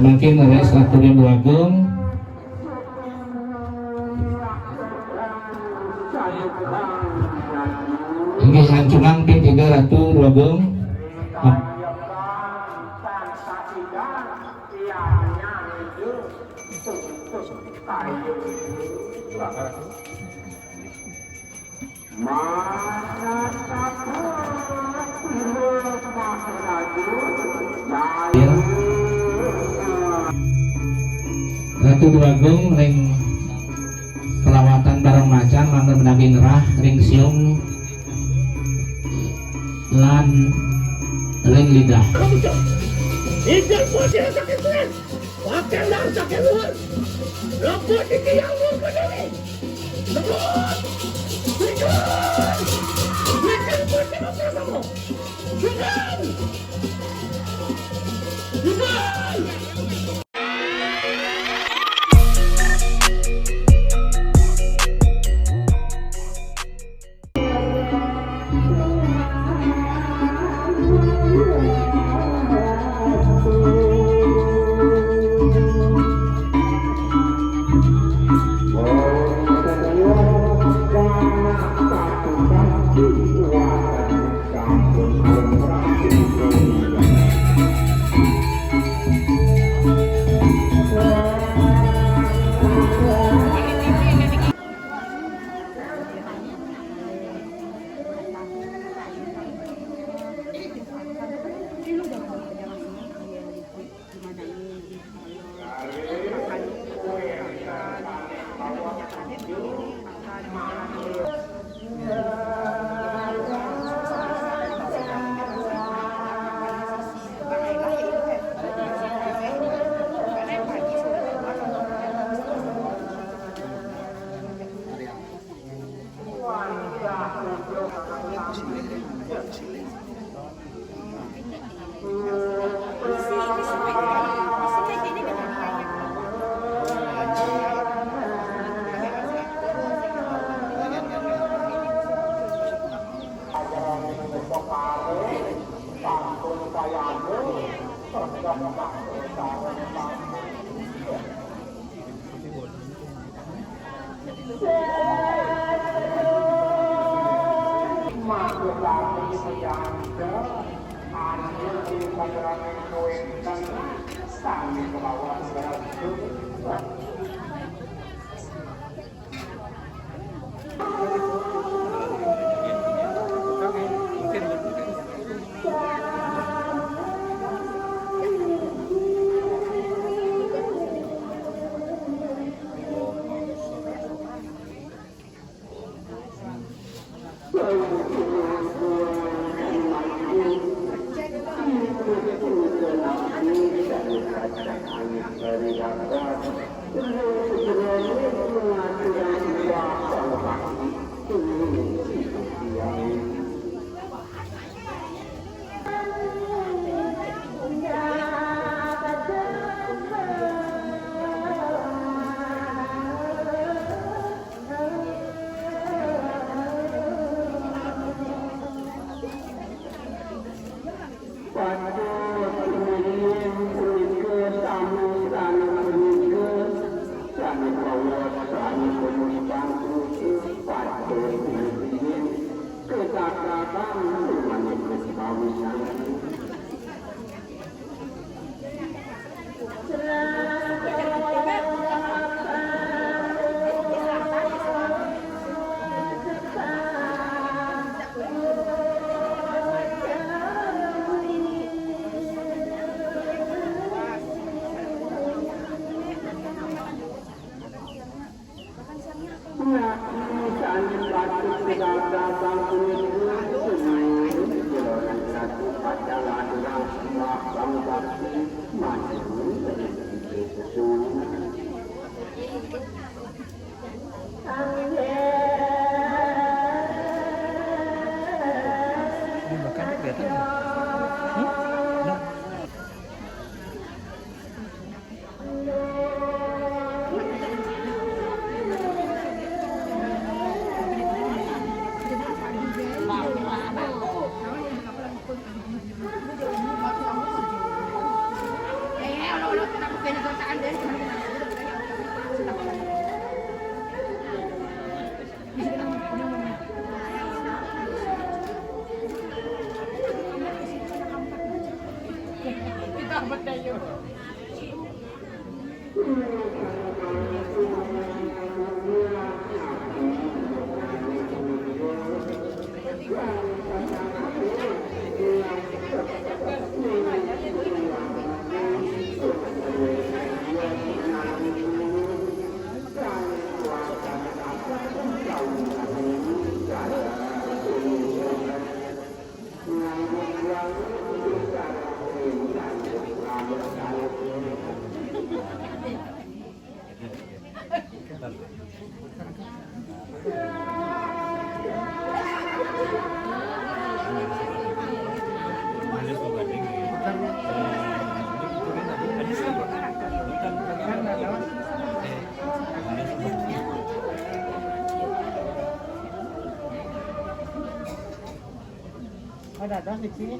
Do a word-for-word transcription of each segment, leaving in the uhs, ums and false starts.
Mangkin leres Ratu Dwagung. Inggih, hancungan ping tiga Ratu Dwagung. Ya. Ratu Dwagung ring pelawatan bareng macan, mangda madaging rah ring siung lan ring lidah. Ikan putih sakit tuan, pakai nang sakit luar, leput iki yang luar kediri. Patut rumiyin punika sami sane punika, sane pawos, sane kumus bangku, patut rumiyin ketatapan maneka pawisan. Napi sane patut pidabdabang punika, sumangga jero ratu pacang ngaturang sembah bakti majeng ring sesuna. Ini bakal kelihatan nggak? Hmm? Nah. Ada, ada, sih.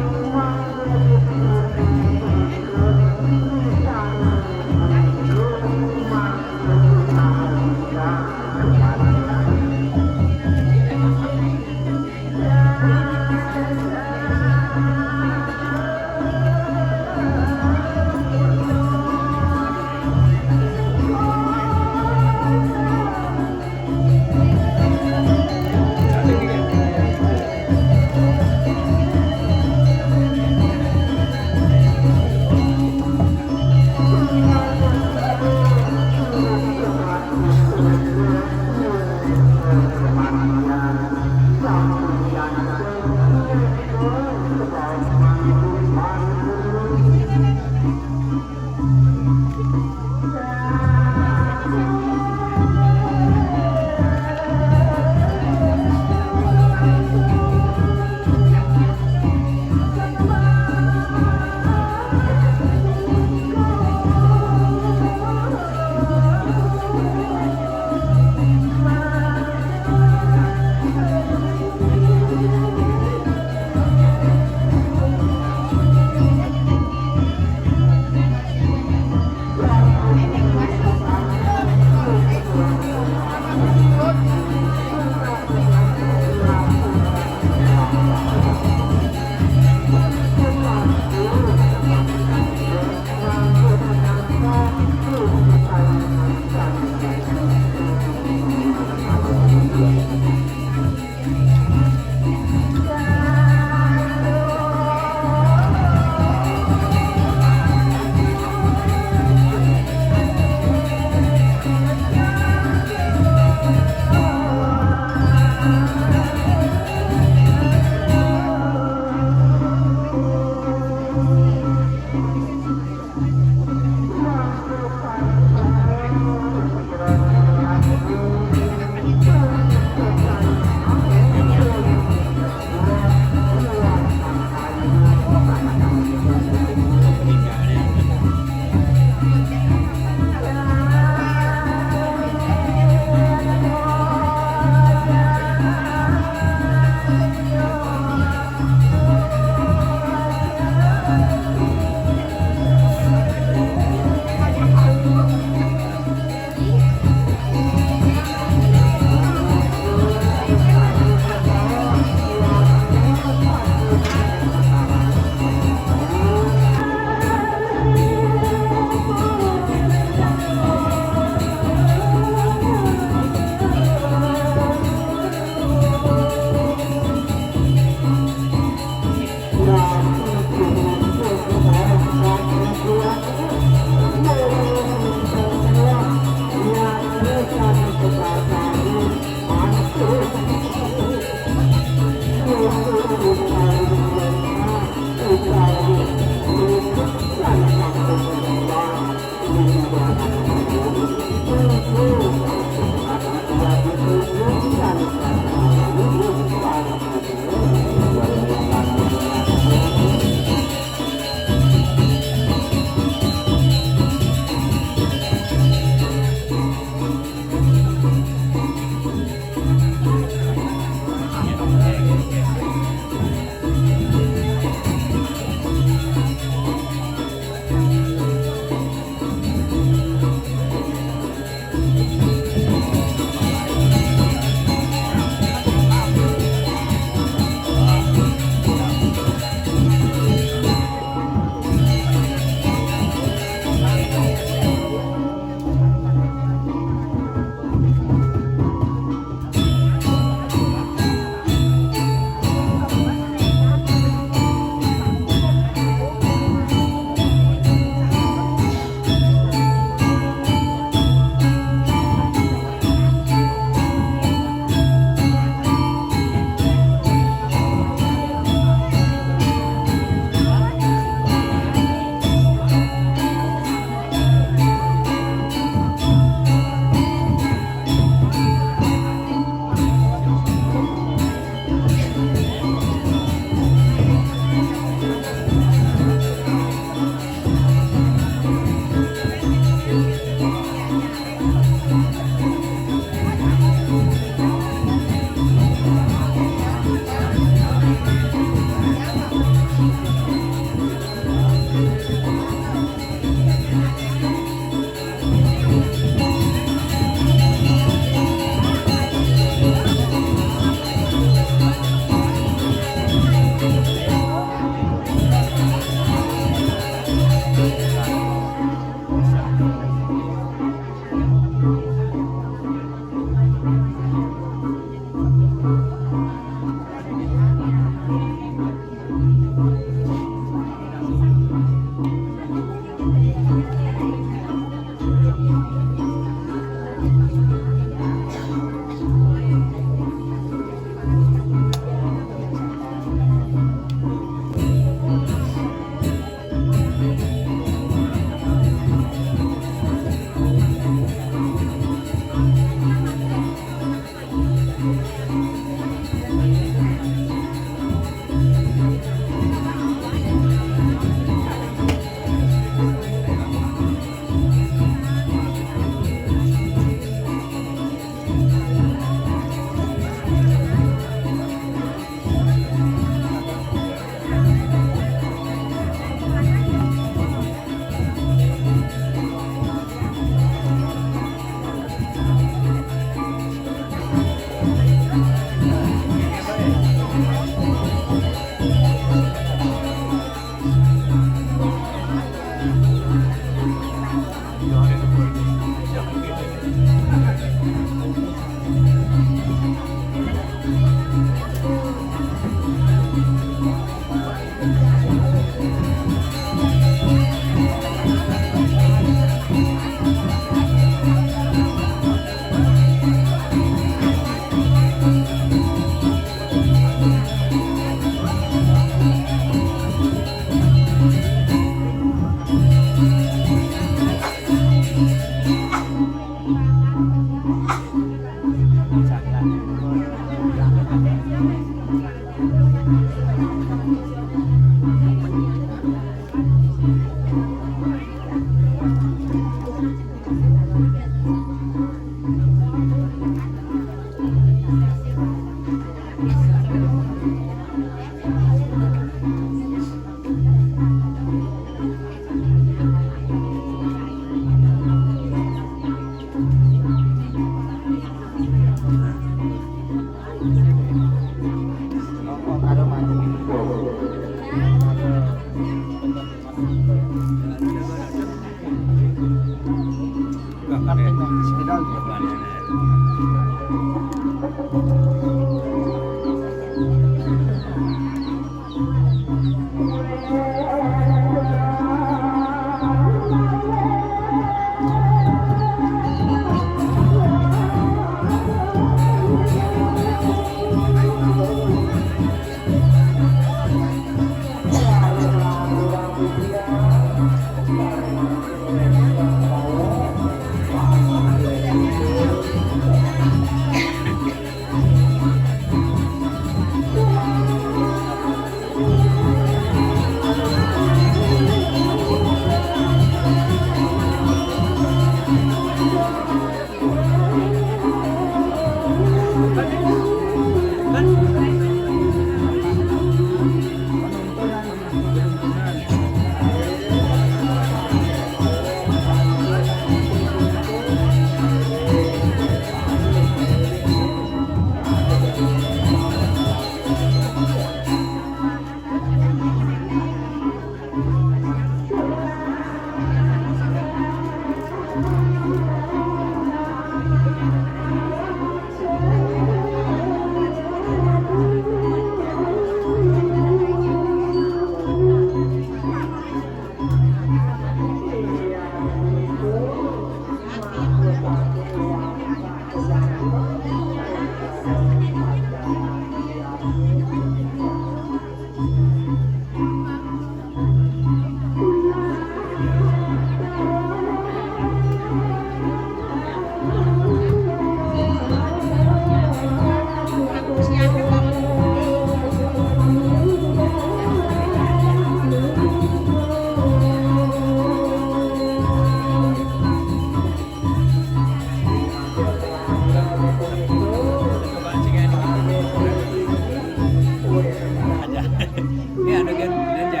Ini ada kan, ini aja.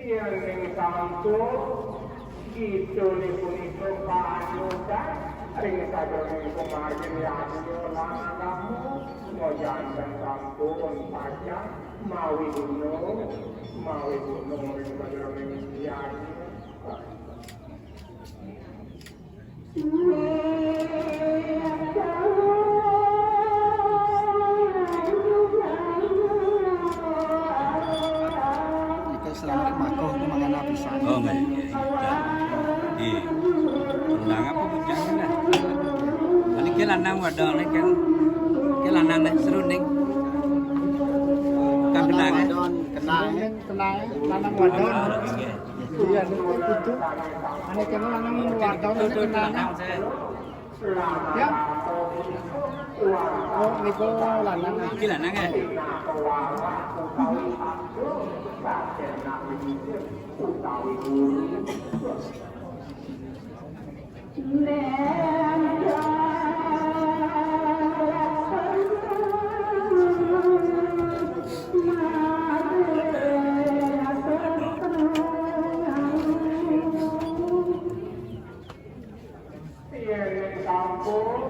Yen ing sampun, kidul punika panutan ring sadurunging pamargin yadnya lan agama, majanten sampun pacang mawi guna, mawi guna ring sadurunging yadnya. Nika selamat makoh, mangana pisan. Oh, nggih, nggih. Nggih. Undang apa, Bu? Jangan, dah. Balik. Ki lanang wadon, ki, ki lanang deh, seruning. Kang kenang, eh? Wadon, kenang, eh? Seruning, kenang, eh? Lanang wadon. Iya, niku kudu. Ane kene lanang wadon, ane kenang, eh? Ya. Oh, niku lanang. Ki lanang, eh? Yen sampun,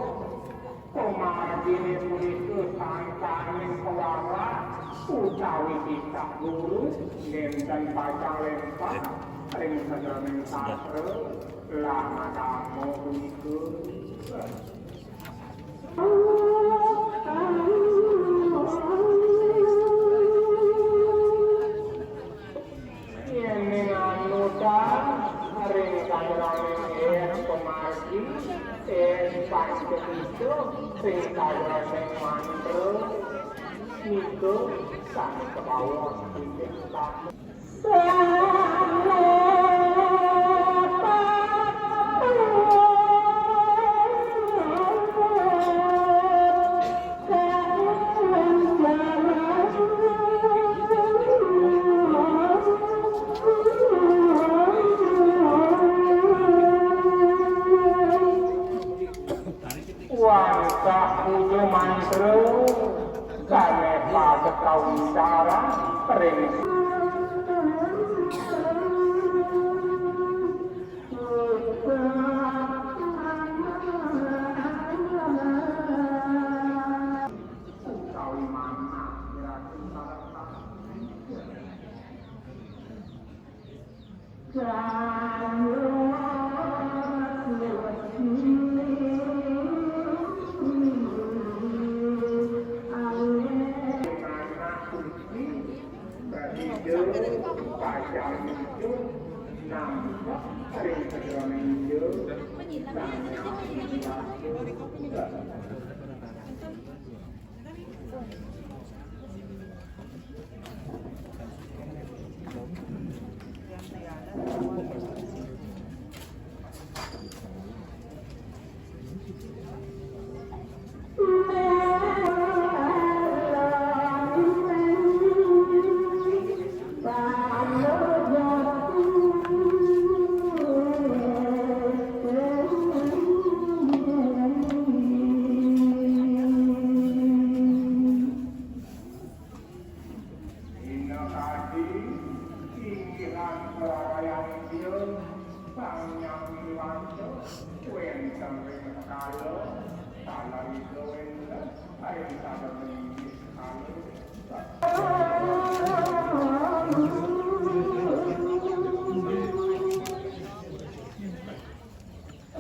pamargine punika sancaning pelawak utawi titah guru, nenten pacang lempah ring sajeroning sastra lan agama punika. Yene anutan ring sajeroning es pamargi, es pancabisa, ring sajeroning mantra, nika sane kabaos ing Wantah puja mantra, galeh pada kawicara ring utawi manah. Inggih kadi, inggihan prarayanipun Sang Hyang Widi Wasa, wénten ring sekala, kala ida wénten, ring saben sekala.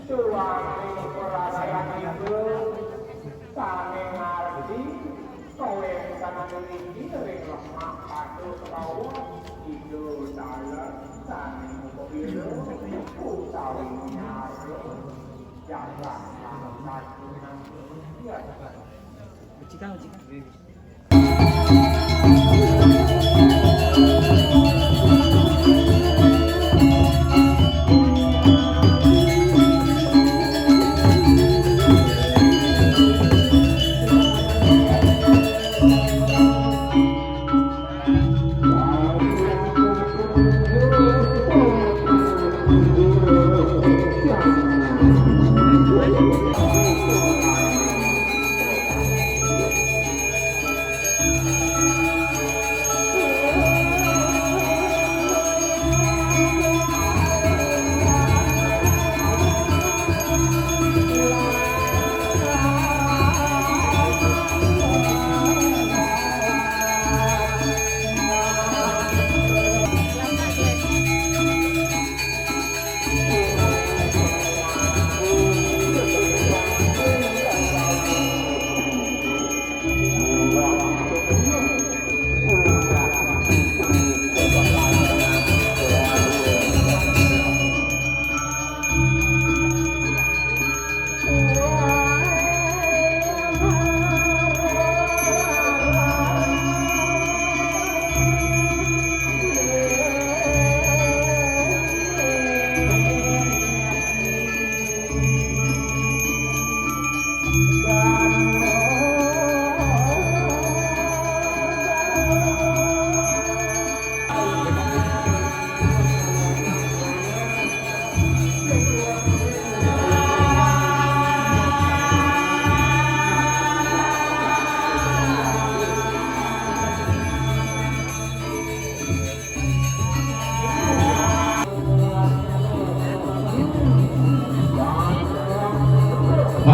Duaning prarayanipun sané ngardi kawéntenan niki ring lemah patuh kawa Ida Dalan sané mupabila utawi nyara jagat lan kacunan. Ucikan, ucikan.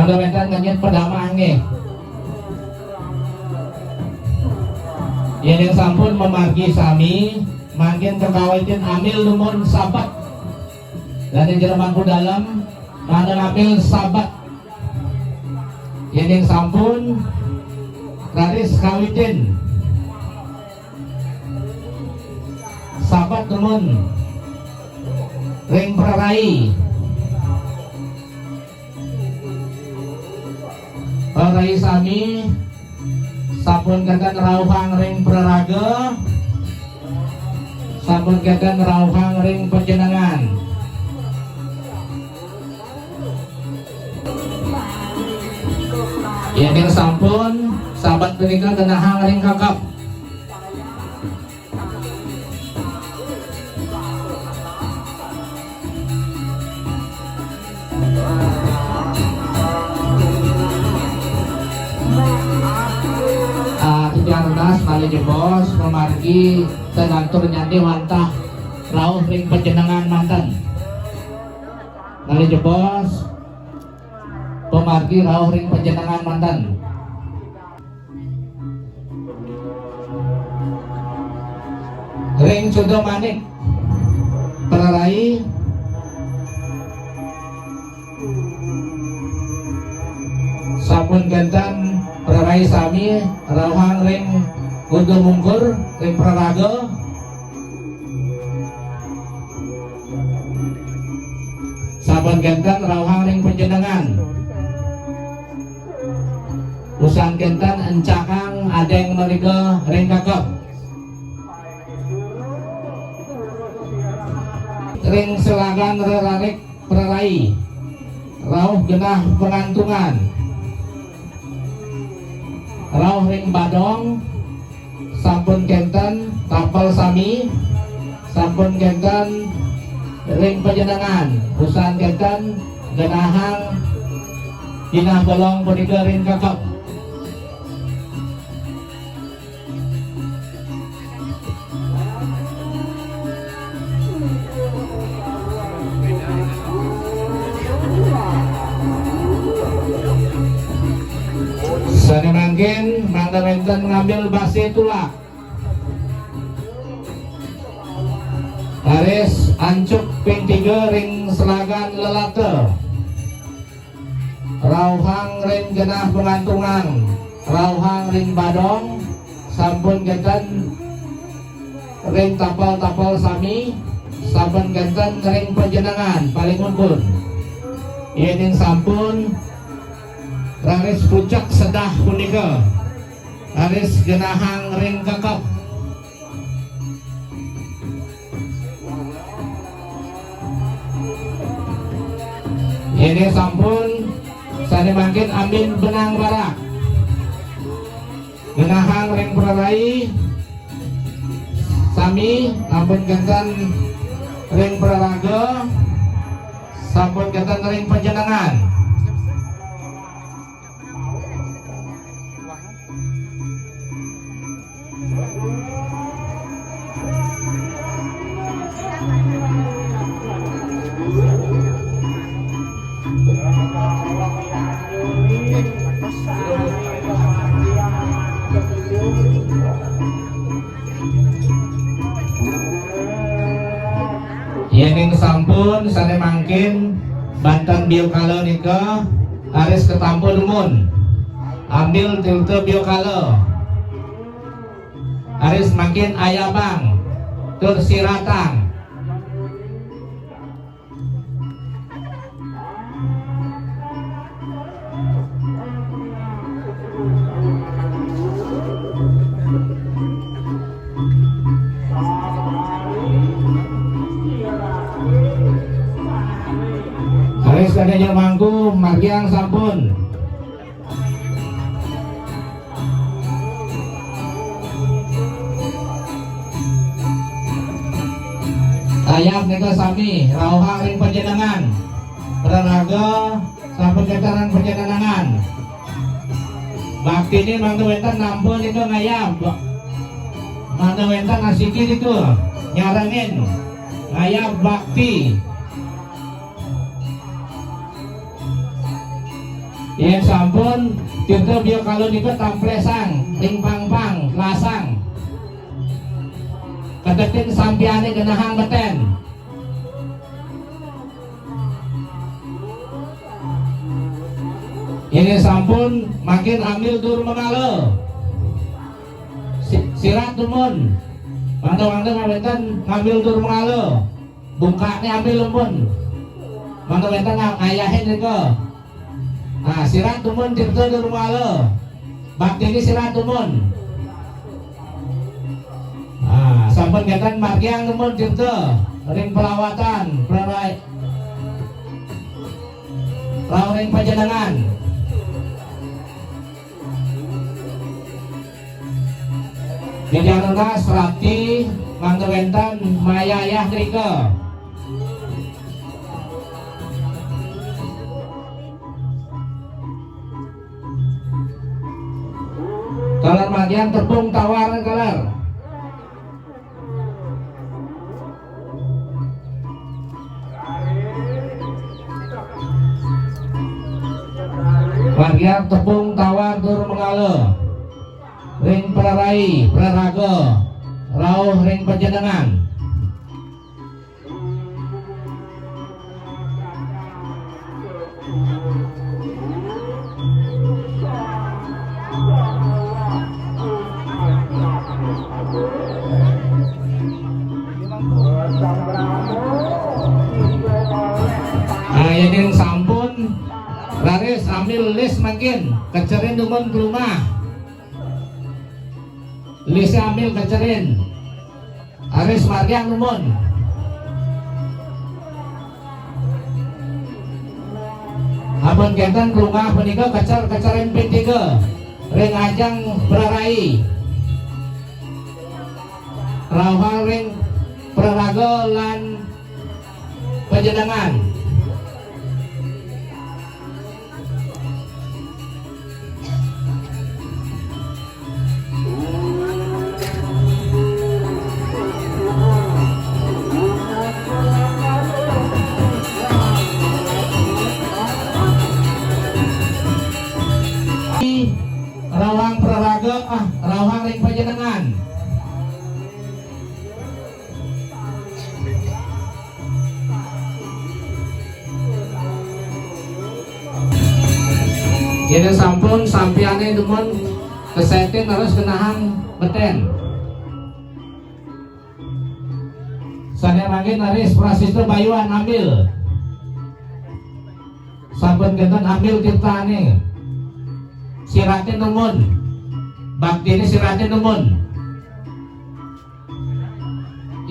Mangda wénten ngenyit pedamang nggih. Yén sampun mamargi sami, mangkin kakawitin ambil dumun sabet. Dané jero Mangku Dalem, mangda ngambil sabet. Yén sampun, raris kawitin sabet dumun ring prarai. Prarai sami sampun kénten rauhang ring praraga, sampun kénten rauhang ring panjenengan. Yén sampun, sabet punika genahang ring kakep. Ah, titiang nunas malih jebos, pamargi tan lantur nyandi wantah rauh ring panjenengan manten. Malih jebos, pamargi rauh ring panjenengan manten. Ring Suda Manik, prarai, sampun kénten prarai sami rauhang ring Kuda Mungkur, ring praraga. Sampun kénten rauhang ring panjenengan. Usan kénten encakang adéng mrika ring kakep. Ring selagan rerarik prarai, rauh genah pangantungan. Rauh ring Badong, sampun kénten tapel sami, sampun kénten ring panjenengan, usan kénten genahang kinah bolong punika ring kakep. Sané mangkin mangda wénten ngambil base tulak. Raris ancuk ping tiga ring selagan lelata. Rauhang ring genah pangantungan, rauhang ring Badong, sampun kénten ring tapel-tapel sami, sampun kénten ring panjenengan paling ungkur. Yéning sampun, raris pucuk sedah punika, raris genahang ring kakep. Yéning sampun, sané mangkin ambin benang barak. Genahang ring prarai sami, sampun kénten ring praraga, sampun kénten ring panjenengan. Yéning sampun, sané mangkin banten biu kala nika raris katampa dumun. Ambil tirta biu kala. Raris mangkin ayabang tur siratang. Raris kadaya mangku, margiang sampun. Ayab nika sami, rauhang ring panjenengan. Praraga sampun kénten ring panjenengan. Baktiné mangda wénten nampa nika ngayab. Mangda wénten asiki nika nyarengin. Ngayab bakti. Yén sampun, tirta biakala nika tamplesang ring pangpang lasang. Katetin sampiané genahang beten. Yén sampun, mangkin ambil dur mangala. Si-, sirat dumun. Mangda-mangda ngawénten ngambil dur mangala. Bungkakné ambil dumun. Mangda wénten nga-, ngayahin nika. Nah, sirat dumun tirta dur mangala. Baktiné sirat dumun. Nah, sampun kénten margiang dumun tirta ring palawatan, prarai-, rauh ring panjenengan. Ida dané sareng mangda wénten mayayah drika. Taler margiang tepung tawar taler. Margiang tepung tawar dur mangala. Ring prarai, praraga, rauh ring panjenengan. Nah, yén sampun, raris ambil lis mangkin, kecerin dumun ke rumah. Lisé ambil kecerin. Raris margiang dumun. Ampun kénten krungah punika kecer-kecerin ping tiga ring ajeng prarai. Rauhang ring praraga lan panjenengan. Rauhang praraga, ah, rauhang ring panjenengan. Yén sampun sampiané dumun kesetin, terus genahang beten. Sané mangkin raris prasista bayuan ambil. Sampun kénten ambil tirtané. Siratin dumun. Baktiné siratin dumun.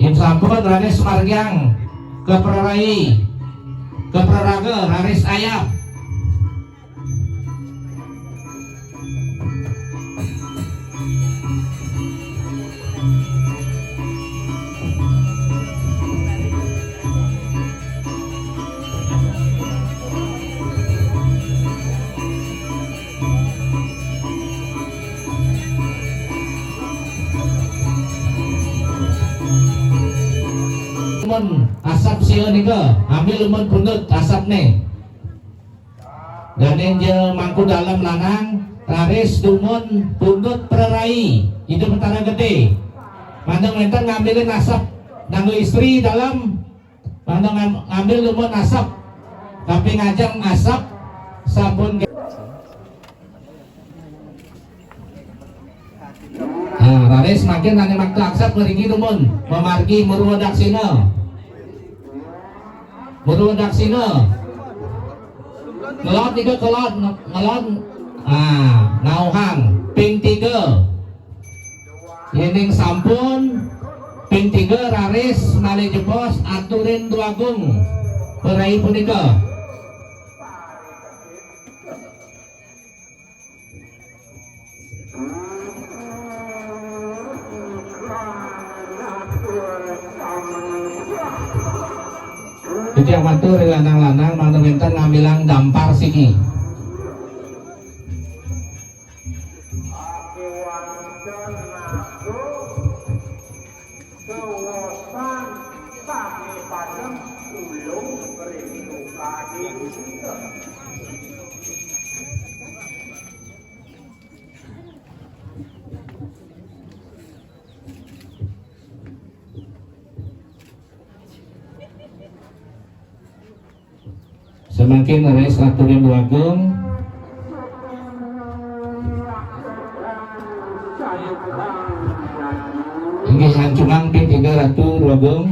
Yén sampun raris margiang ka prarai, ka praraga raris ayab. Mun asap sia nika, ambil mun pundut asapné. Dané ja mangku dalem lanang, raris dumun pundut prarai, Ida Betara Gedé. Mangda wénten ngambilin asap, nanggu istri dalem, mangda ngam-, ngambil dumun asap. Tapi ngajeng asap sampun ge-, Nah, raris mangkin ané makta asap mriki dumun, mamargi murwa daksina. Murwa daksina. Ngelod nika kelod, ngelod. Ah, nauhang. Ping tiga. Yéning sampun, ping tiga raris malih jebos aturin Dwagung. Prarai punika. Titiang matur ring lanang-lanang mangda wénten ngambilang dampar siki. Sewosan sami padem ulung ring tukading. Mangkin res aturin Dwagung. Inggih, hancungan ping tiga Ratu Dwagung.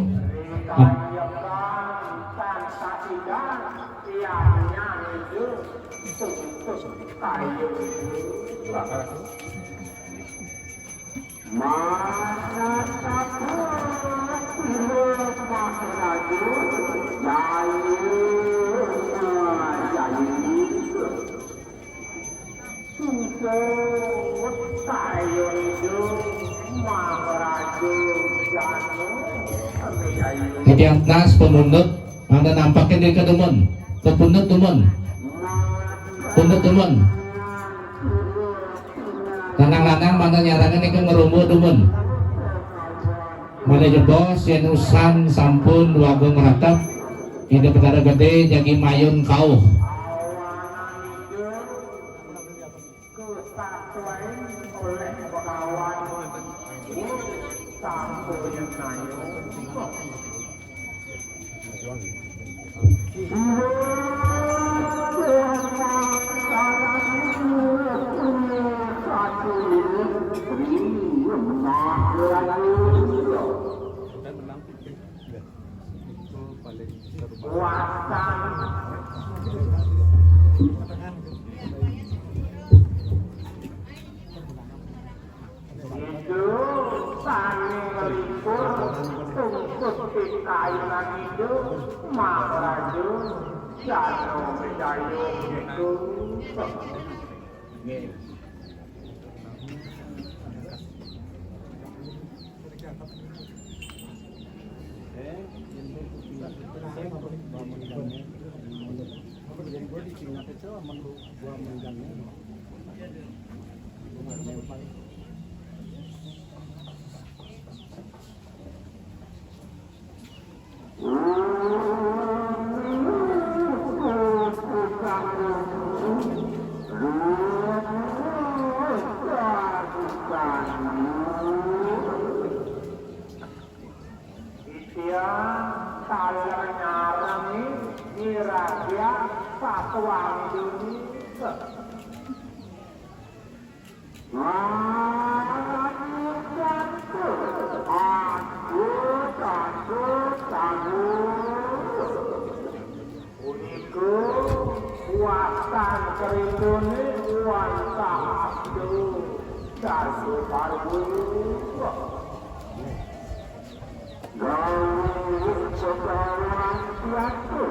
Etiang nas pemundut, mangda nampakin diri ka dumun. Kepundut dumun. Pundut dumun. Lanang-lanang mangda nyarengin nika ngrumbu dumun. Malih jebos, yén usan sampun Dwagung ngratep, Ida Betara Gedé jagi mayun kauh. Ijo sané nglipur tungkus pikayunan Ijo, Maharaja Jana Medaya niku. Titiang taler nyarengin miragya satuan Indonesia. Punika wastan kerituné wantah abdu dasu parwa. Gawé sebawan piatu,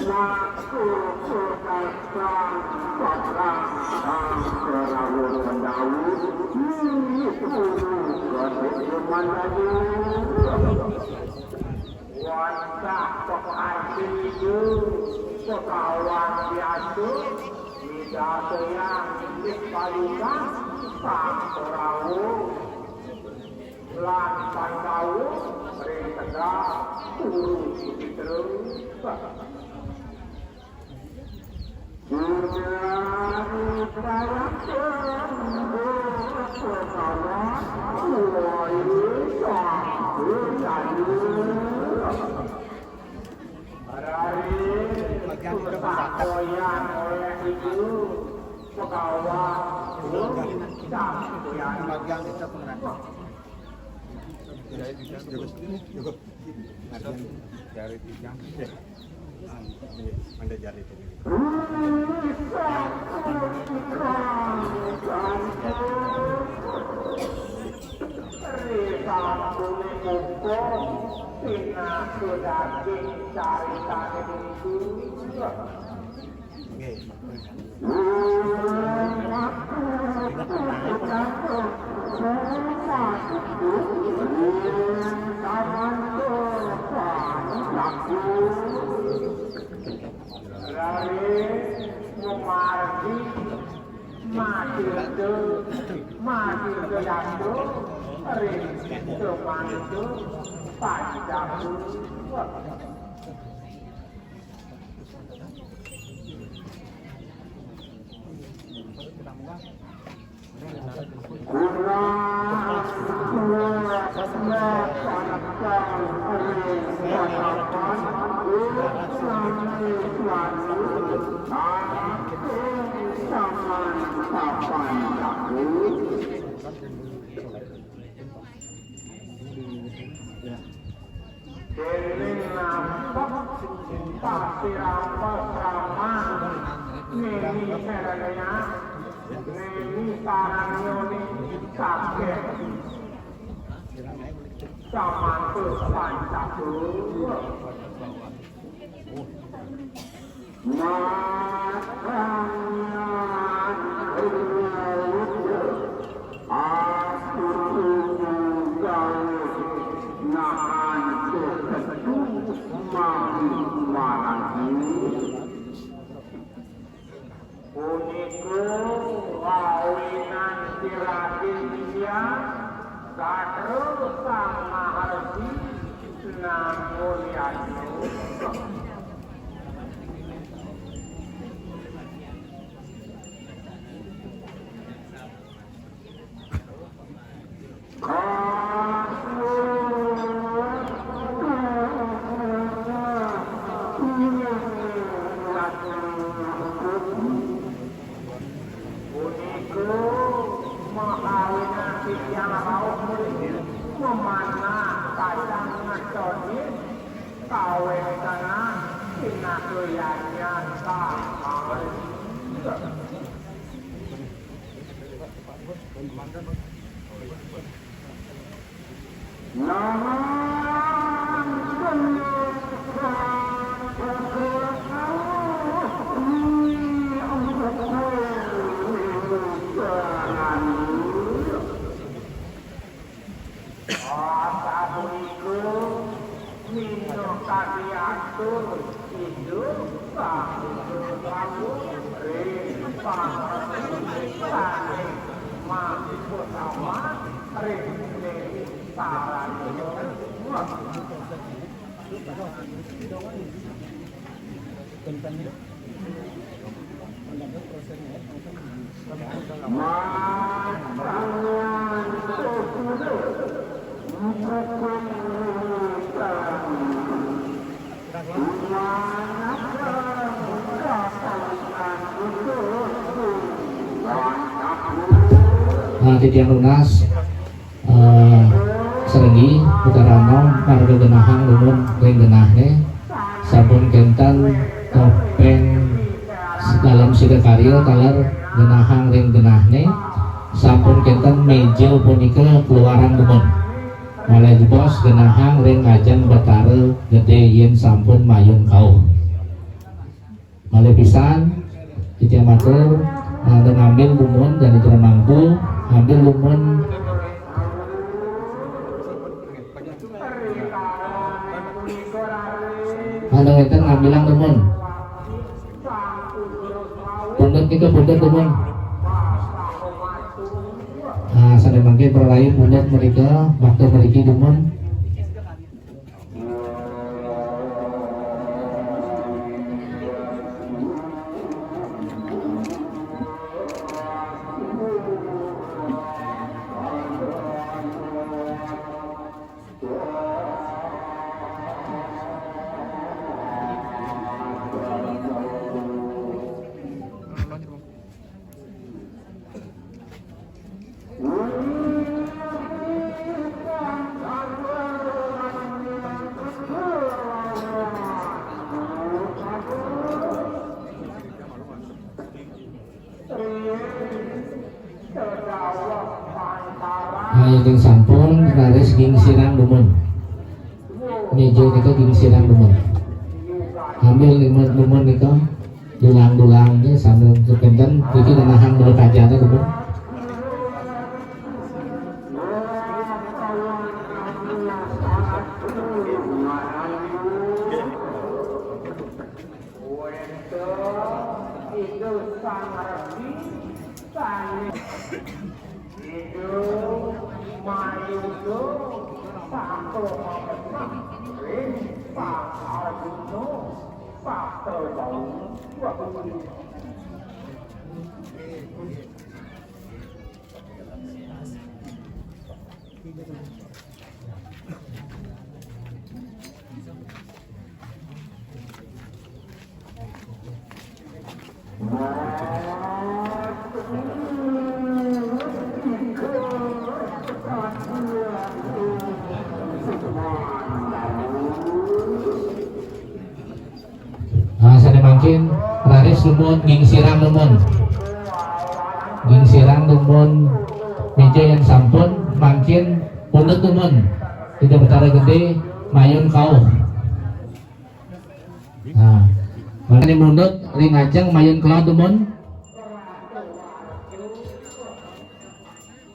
naku kekasang pakrang angkarawu Pendawi, ih, guru gadé Mandaya. Wantah pekaji iku sekawan biasa, midartayang inggih paduka Sang Korawa lan Pandawa ring tegal Kuru Sucitra. Bagian itu, Pak. Bagian itu, Pak. Bagian itu, Pak. Cukup, cukup. Bagian jari tiga. Mangda jari tiga. Raris mamargi matirta, matirta dasa ring Sumantri Pancawira. Dening nampek pasirampek ramah neni serenia neni saranyoni kakek samantu pancakul. Makanya aku tunggu gawe nahan sekedu mati marang. Punika awinan siratin tiyang gatra Sang Maharsi Nanggulyana. Punika mahawinan titiang rauh mriki memanah kacang ngetonin kawentenan pinaka yadnyan Sang Maharsi. Asapunika minakadi atur Ida Sang Prabu ring pangerti saking Mahikutama ring Neni Saranyana. Nah, titiang nunas, eh, serenggi Utara Nom marga genahang dumun ring genahne. Sampun kenten topeng dalam sidakarya taler genahang ring genahne. Sampun kenten meja punika keluarang dumun. Malih jebos genahang ring ajeng Betara Gede yen sampun mayun kauh. Malih pisan, titiang matur, eh, ngambil dumun jani jero mangku, ngambil dumun. Anu ngeten ngambilang dumun. Pundut nika, pundut dumun. Nah, sane mangke para rayi pundut mrika, bakta mriki dumun. Ayo, ning sampun raris gingsirang dumun. Meja nika gingsirang dumun. Ambil dumun, dumun nika. Dulang-dulang nggih, sambil kekinten, niki nenahang dulu kajane, Bu. Idu mayuda sato mametah ring Sang Arjuna sato bau. Nah, sané mangkin raris dumun, gingsirang dumun. Gingsirang dumun, méja yén sampun, mangkin pundut dumun. Ida Betara Gedé mayun kauh. Nah, mangkin pundut ring ajeng mayun kelod dumun.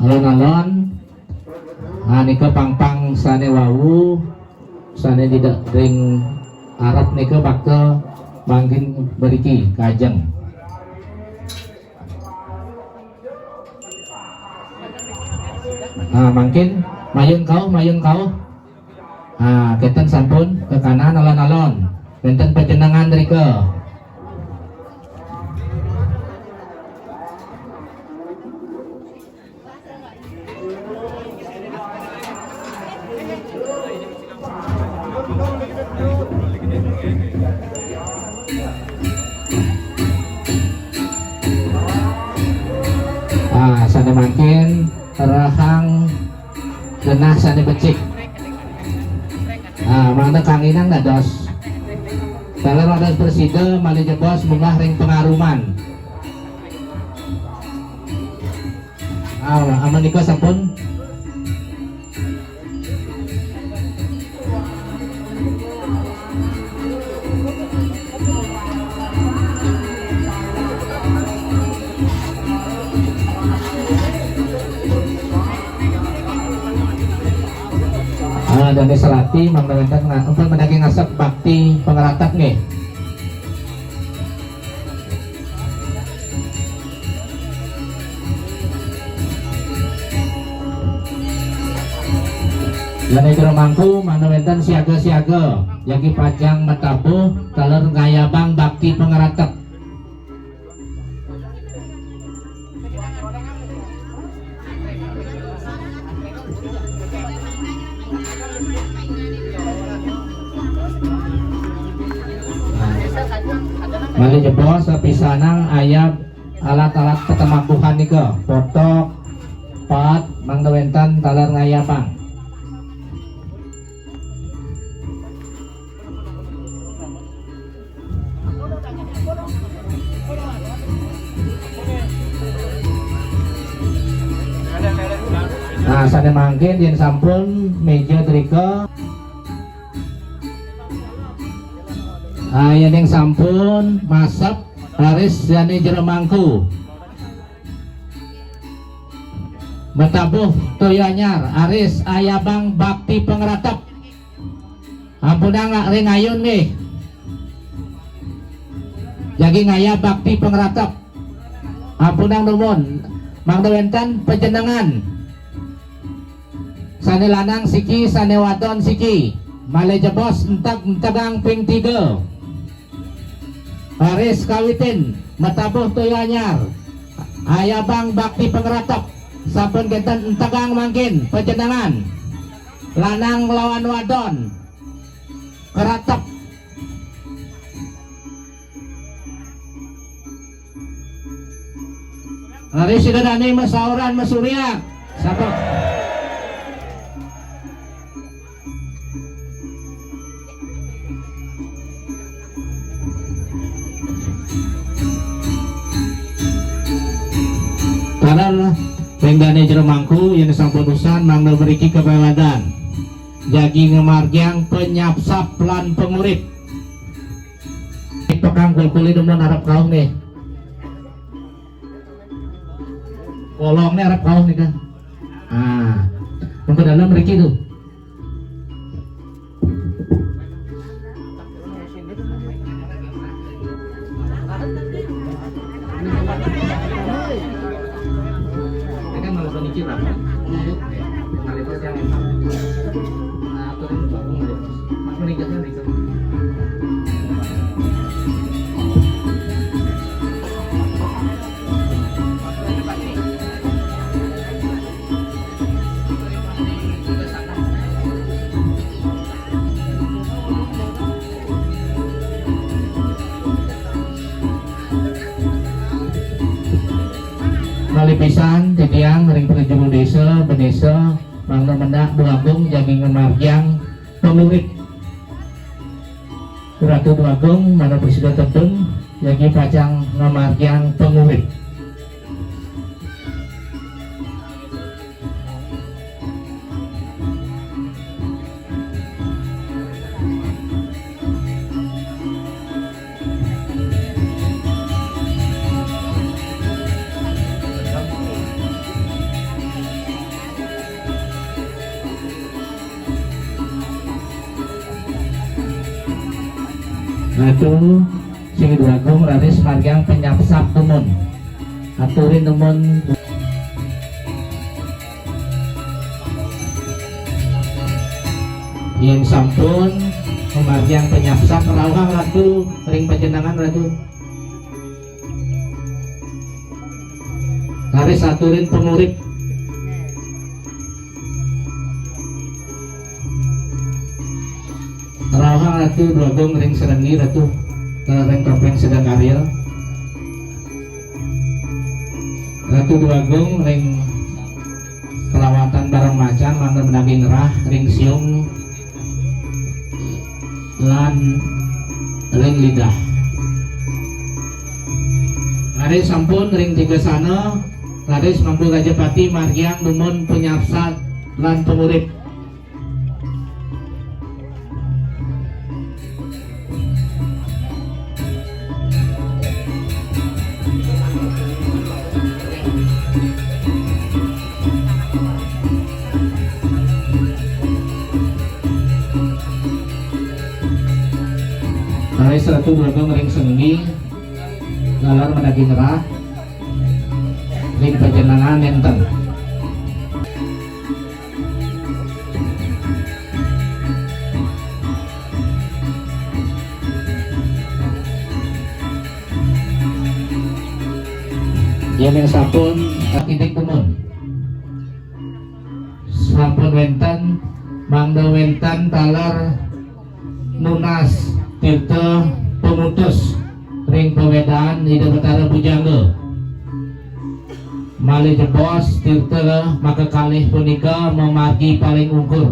Alon-alon, nah, nika pangpang sané wau, sané tidak ring arep nika bakal mangkin mriki kajeng. Nah, mangkin mayun kauh, mayun kauh. Ah, kénten sampun kekanan alon-alon. Wénten pajenengan rika. Ah, sané mangkin rahang genah sané becik. Ah, mangda kanginan dados. Taler dados prasida malih jebos munggah ring pangaruman. Ah, amun nika sampun. Ah, dané serati mangda wénten nga-, ampun, mendaki ngasep bakti pangaratep nggih. Dané jero mangku mangda wénten siaga-siaga, jagi pacang matabuh taler ngayabang bakti pangaratep. Malih jebos sapisanan ayab alat-alat tetemabuhan nika, potok, pat, mangda wénten taler ngayabang. Nah, sané mangkin yén sampun méja drika. Ah, yén sampun masep, raris dané jero mangku. Matabuh toya anyar, raris ayabang bakti pangaratep. Ampunang ring ayun nggih. Jagi ngayab bakti pangaratep. Ampunang dumun. Mangda wénten pajenengan. Sané lanang siki, sané wadon siki. Malih jebos enteg-entegang ping tiga. Raris kawitin matabuh toya anyar. Ayabang bakti pangaratep. Sampun kénten entegang mangkin pajenengan. Lanang lawan wadon. Karatep. Raris sida dané masauran masurya. Sapa? Taler ring dané jero mangku yén sampun usan mangda mriki kapiwadan. Jagi ngamargiang panyapsap lan pangurip. Pekang kulkuli dumun arep kauh nggih. Kolongné arep kauh nika. Ah, mangda dalem mriki tuh. Pisan titiang ring prajuru désa, bendésa, mangda mendak Dwagung jagi ngamargiang pangurip. Ratu Dwagung, mangda prasida tedun, jagi pacang ngamargiang pangurip. Ratu, sing Dwagung raris margiang panyapsap dumun. Aturin dumun. Yén sampun, pamargiang panyapsap, rauhang Ratu ring pajenengan, Ratu. Raris aturin pangurip. Rauhang Ratu Dwagung ring sereni, Ratu. Ring topéng sedakarya. Ratu Dwagung ring kalawatan barang macan, mangda madaging rah ring siung lan ring lidah. Raris sampun ring tiga sana, raris Mangku Rajapati margiang dumun panyapsap lan pangurip. Raris Ratu Dwagung ring sereni, lalar madaging rah ring pajenengan nénten. Yén sampun, titik dumun. Sampun wénten, mangda wénten taler nunas tirta pamutus ring pawédaan Ida Betara Bujangga. Malih jebos tirta makakalih punika mamargi paling ungkur.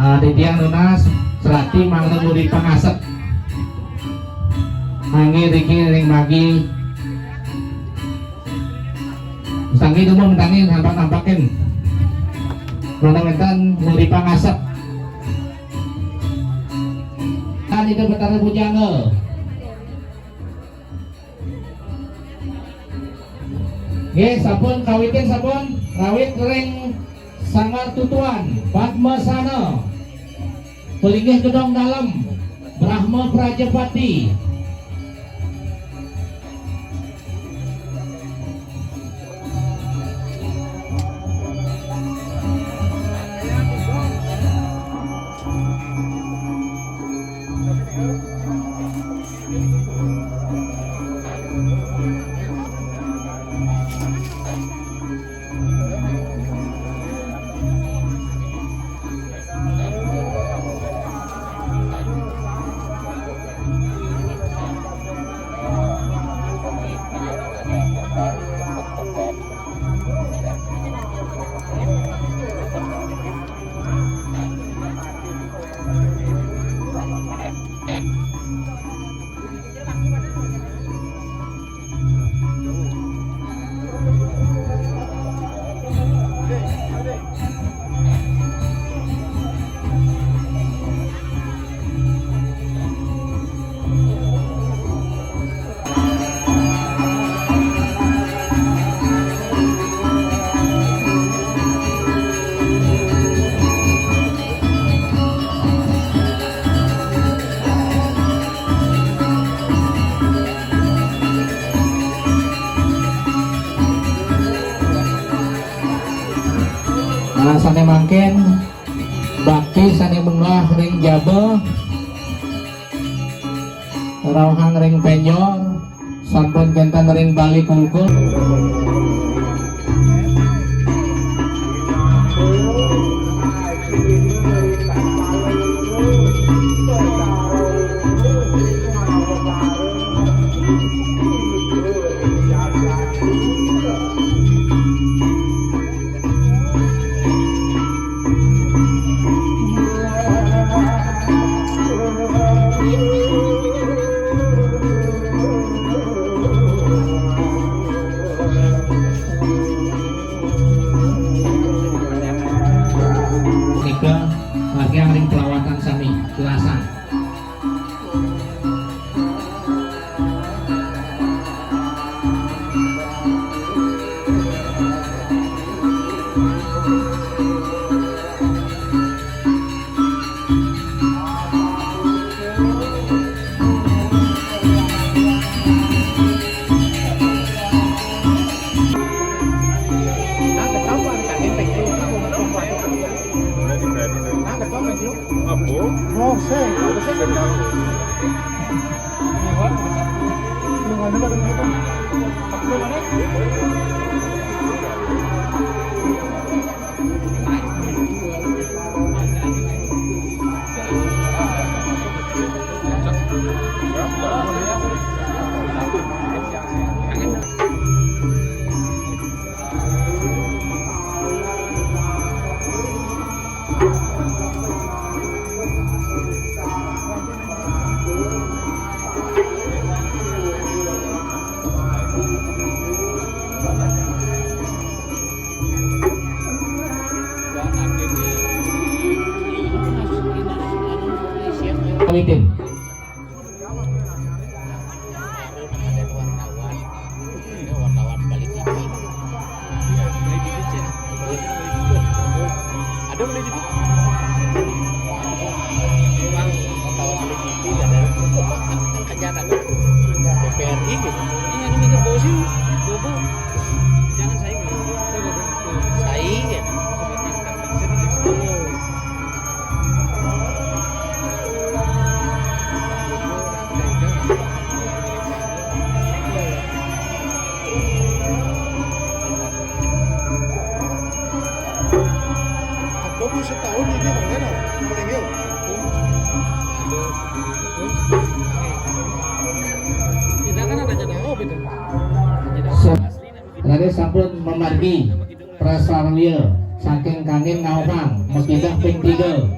Ah, titiang nunas serati mangda nguri pangasep. Anggé riki ring magi. Sanggi dumun, sanggi nampak-nampakin. Mangda wénten nguri pangasep. Tan Ida Betara Bujangga. Nggih, sampun kawitin sampun rawit ring Sanggar Tutuan, Padmasana, Palinggih Gedong Dalem, Brahma Prajapati. Nah, sané mangkin bakti sané munggah ring jaba, rauhang ring pénjor, Sampun kenten ring Bali Kulkul. Punika margi ring pelawatan sami, jelasan. Pamitin. Ada boleh di wartawan boleh di ada kerjaan ada D P R I gitu. Ini ada minta bosi, bobo. Jangan saya gitu. Saya gitu. Aku pun setahun ini, Bang, kan? Paling yuk. Kita kan ada jadwal, oh, gitu. Raris sampun mamargi prasarya saking kangin ngauhang makidah ping tiga.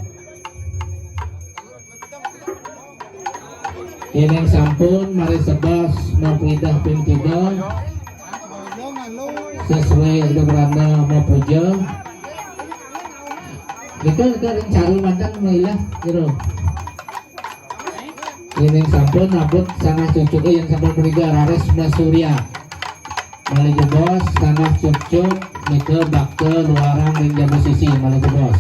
Yéning sampun, mari sebas makidah ping tiga. Sesuai Ida Branda mapuja. Nika, nika ring caru manten mailah, jero. Yéning sampun, abut sanah cucuk, yén sampun prigel raris masurya. Malih jebos, sanah cucuk, nika bakta luarang ring jaba sisi, malih jebos.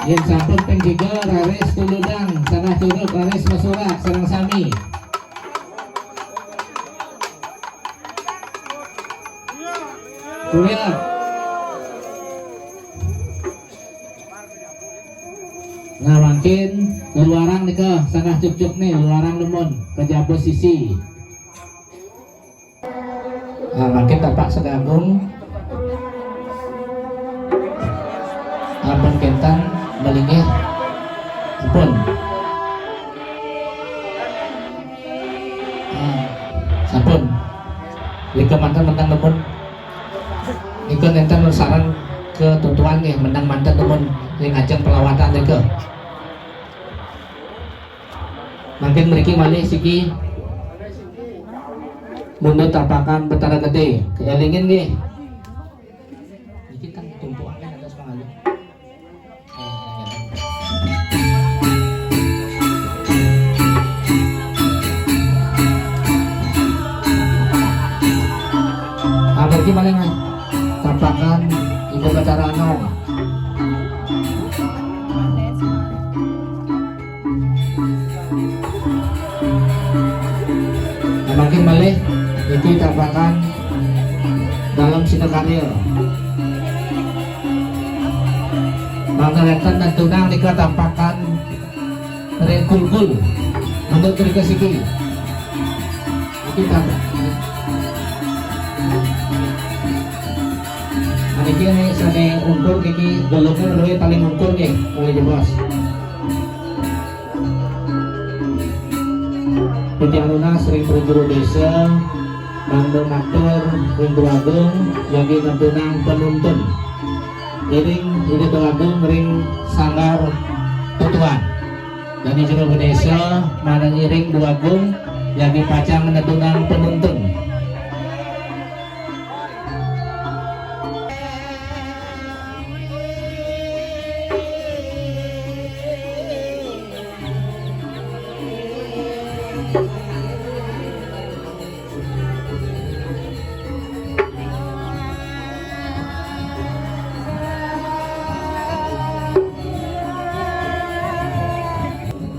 Yén sampun ping tiga, raris tuludang, sanah cucuk, raris masurak, sareng sami. Surya. Nah, mangkin luarang nika, sanah cucuk nih, luarang dumun, ka jaba sisi. Nah, mangkin Bapak Sedagung. Ampun kénten, malinggih. Ampun. Ah, sampun. Nika manten, manten, ampun. Nika nénten sareng katutuan nggih, menang manten, ampun, ring ajeng pelawatan nika. Mangkin mriki malih siki mundut tapakan Betara Gedé. Kaélingin nggih. Niki kan tumpukan kan atas pangalu. Ah, mriki malih, Mas. Tapakan Ibu Betara Anom. Malih, niki tampakan Dalem Sinakarya. Mangda wénten nentunang nika tampakan ring kulkul. Mangda nika siki. Niki tampakan. Niki nih sané ungkur niki gelungé luwih paling ungkur nggih, paling jebos. Titiang nunas ring Para Juru Désa, mangda matur ring Dwagung, jagi nentunang panuntun. Iring Ida Dwagung ring Sanggar Tutuan. Dané Juru Désa, mangda iring Dwagung, jagi pacang nentunang panuntun.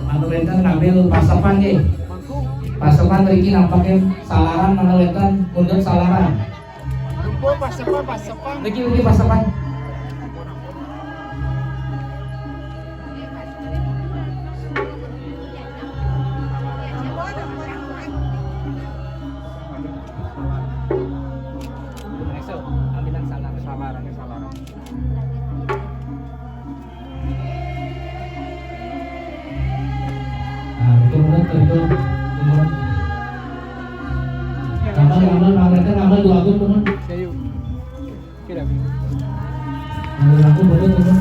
Anu wénten ngambil pasepan nggih. Pasepan mriki nampakin salaran, mangda wénten mundut salaran. Pasepan, pasepan. Mriki, mriki pasepan. Nah, itu benar, itu. Nambah, nambah, nambah, nambah dua akun, teman. Nambah dua akun, betul, teman.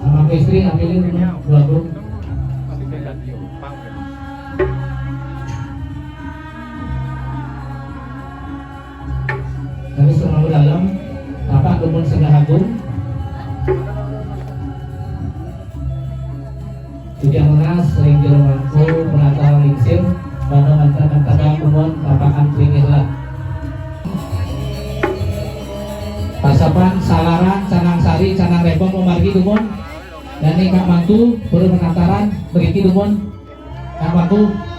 Sama istri, ambilin, teman, dua akun. Kami semua dalam, Bapak Gubernur Sengah Agung. Titiang nunas ring Jero Mangku penata lingsir, mangda manten-manten dumun tampakan tringgih lah. Pasepan salaran, canang sari, canang rembang mamargi dumun. Dané Kak Mangku, para penataran, mriki dumun. Kak Mangku.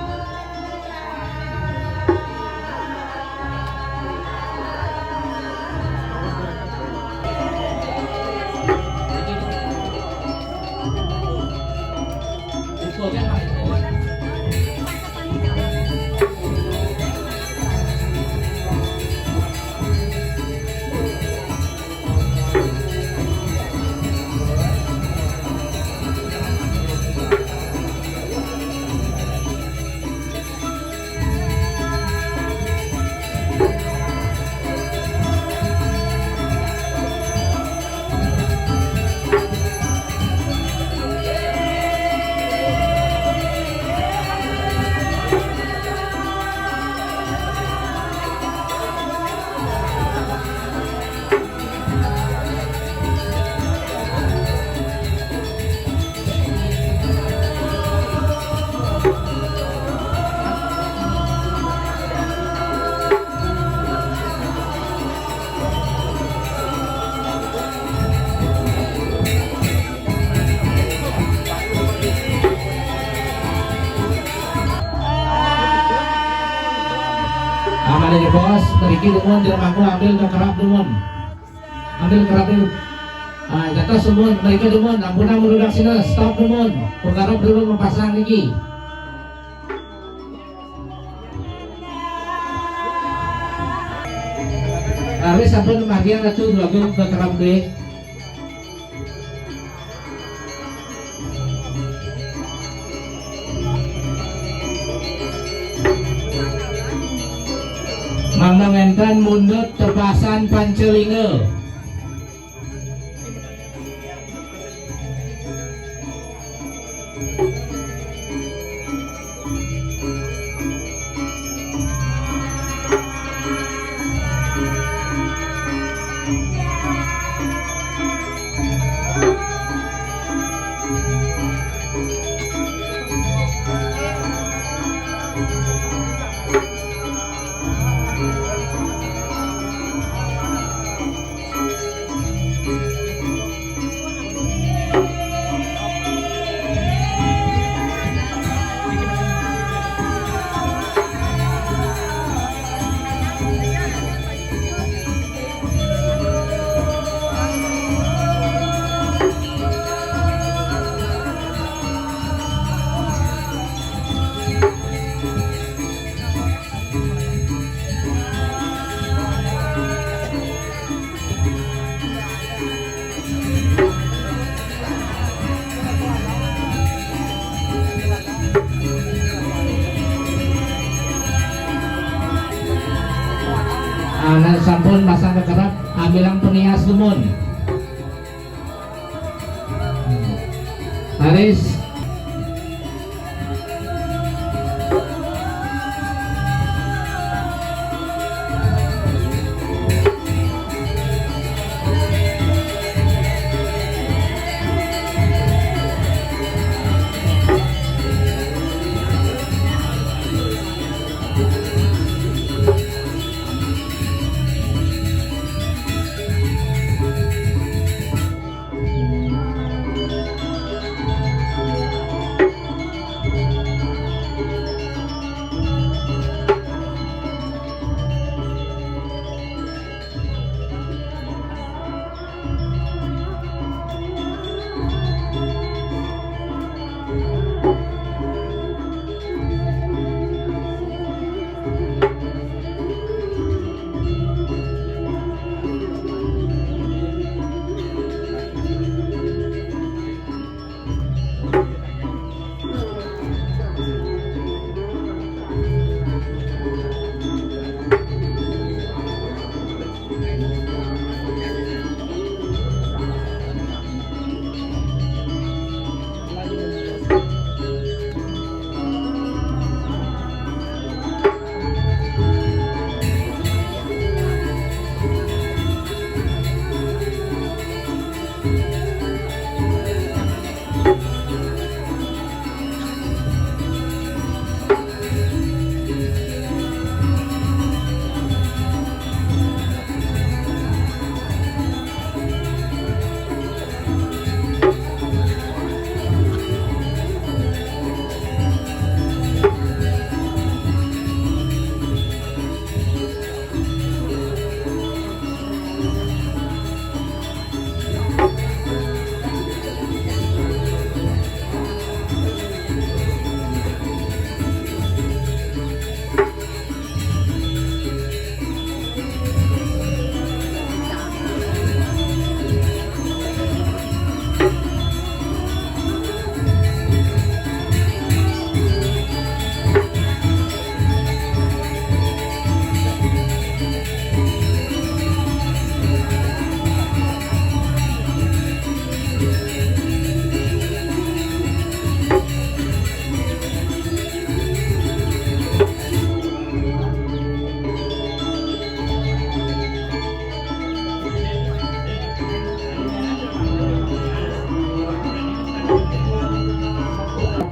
Aman aja, Bos, mriki dumun, Jero Mangku ambil ke kerap dumun. Ambil kerap dulu. Ah, jatuh semua, mereka dumun, ampunang merudak sini, stop dumun. Pengarap dulu mapasang niki. Raris sampun margiang Ratu Dwagung ke kerap deh. Mangda wénten mundut tepasan Pancalingga. Anak sampun pasang kekerap, ambilang penias dumun. Aris.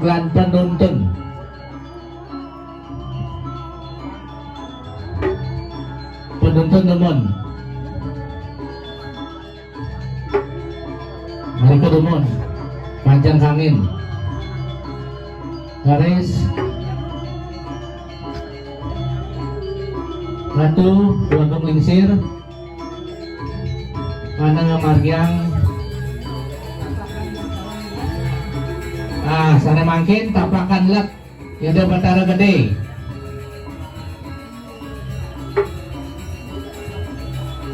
Lan penuntun. Penuntun dumun. Mrika dumun. Panjang kangin. Garis. Ratu, Dwagung Lingsir. Mana margiang. Ah, sane mangkin tapakan let. Ida Batara Gede.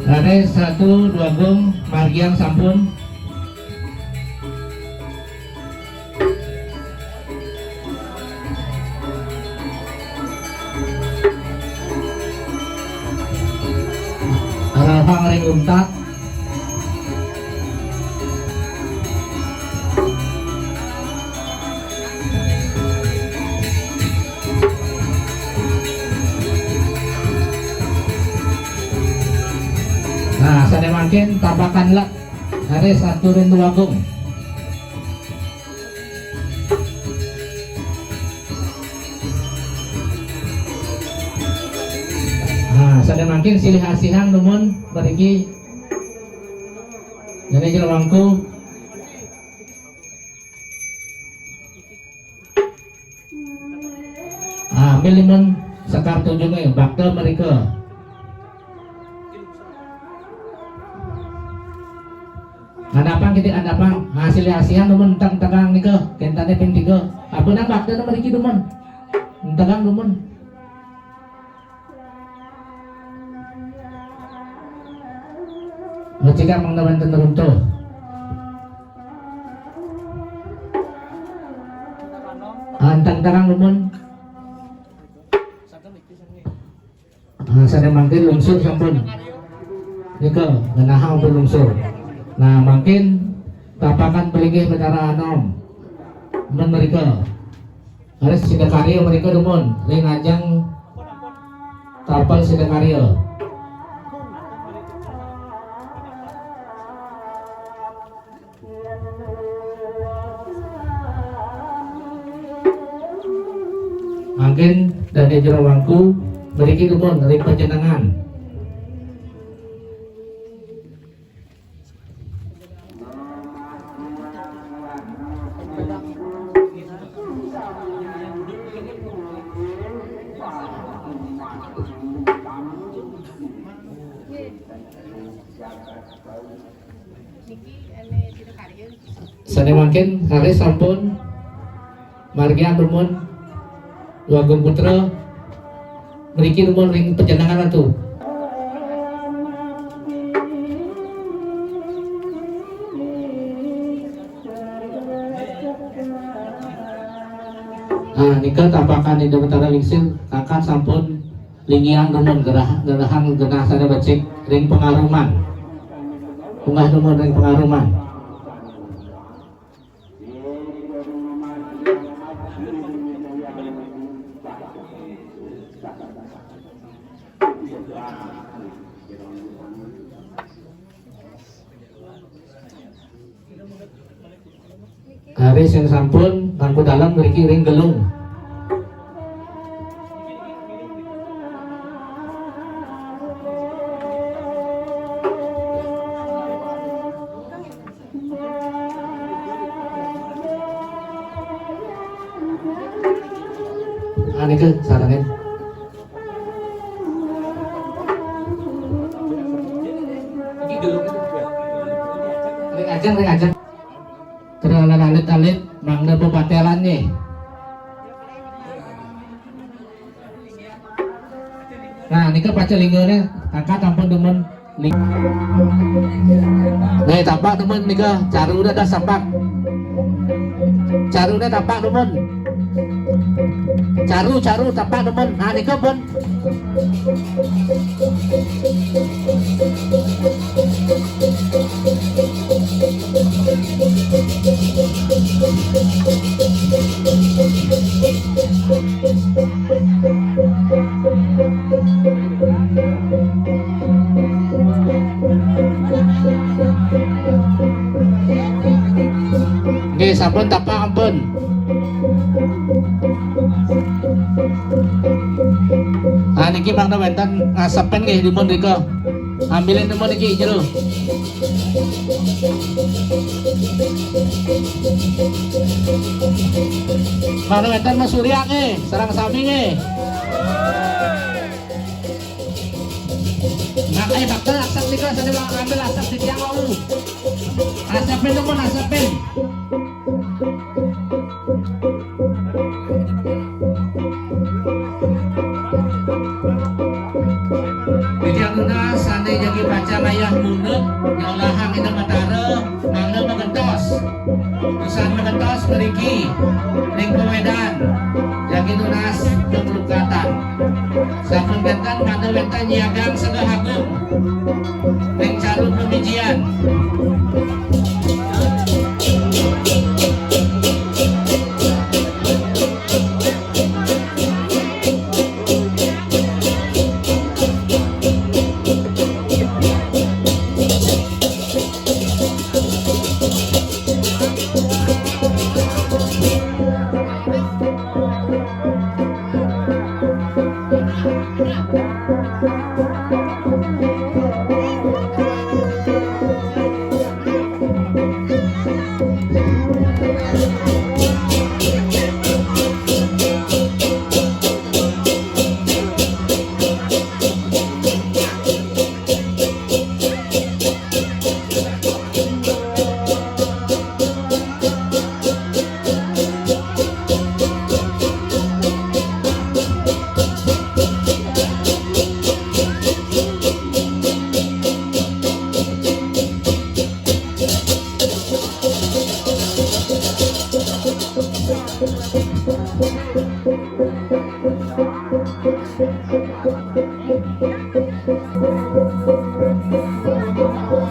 Raris Ratu Dwagung margiang sampun. Arahang ring untat. Nah, sane mangkin tapakan let. Raris Ratu Dwagung. Nah, sane mangkin silih asihang dumun mriki. Jani jero mangku. Ah, ambil dumun sekar tunjunge, bakta mrika. Andapang kita andapang, hasil asian dumun tang tegang nika, kentane ping tiga. Apa nang bakta mriki dumun? Tegang dumun. Becik mangda wenten runtuh. Anteng terang dumun. Nah, sané mangkin lungsur sampun. Nika, ngenahang pun lungsur. Nah, mangkin tapakan pelinggih Betara Anom. Men mrika. Harus Sidakarya mrika dumun. Ring ajeng tapel Sidakarya. Mangkin dané jero mangku mriki dumun ring panjenengan. Sané mangkin raris sampun margiang dumun Wagum Putra mriki dumun ring panjenengan Ratu. Ah, nika tapakan Ida Betara Lingsir, takan sampun linggiang dumun gerah, gerahang genah sané becik ring pangaruman. Munggah dumun ring pangaruman. Raris sampun, mangku dalem mriki ring gelung. Ah, nika sarengin. Ring ajeng, ring ajeng. Terus alit-alit, mangda pepatelan nggih. Nah, nika paca linggane, angkat ampun dumun. Ling-, nah, tapak dumun nika, caru dah, dah tapak. Caru dah tapak dumun. Caru, caru tapak dumun. Nah, nika pun. Nggih, sampun tapak ampun. Ah, niki mangda wenten ngasepin nggih, dumun rika. Ambilin dumun niki jero. Mangda wenten masurya nggih, sareng sami nggih. Nah, eh, bakal asap nika, sané ngambil asap di tiang wau. Asepin dumun, asepin. Titiang nunas sané jagi pacang ayah mundut, nyolahang Ida Batara, mangda magentos. Usan magentos mriki, ring pawedan, jagi nunas panglukatan. Sampun kénten mangda wénten nyiagang Sega Agung, ring caru pamijian.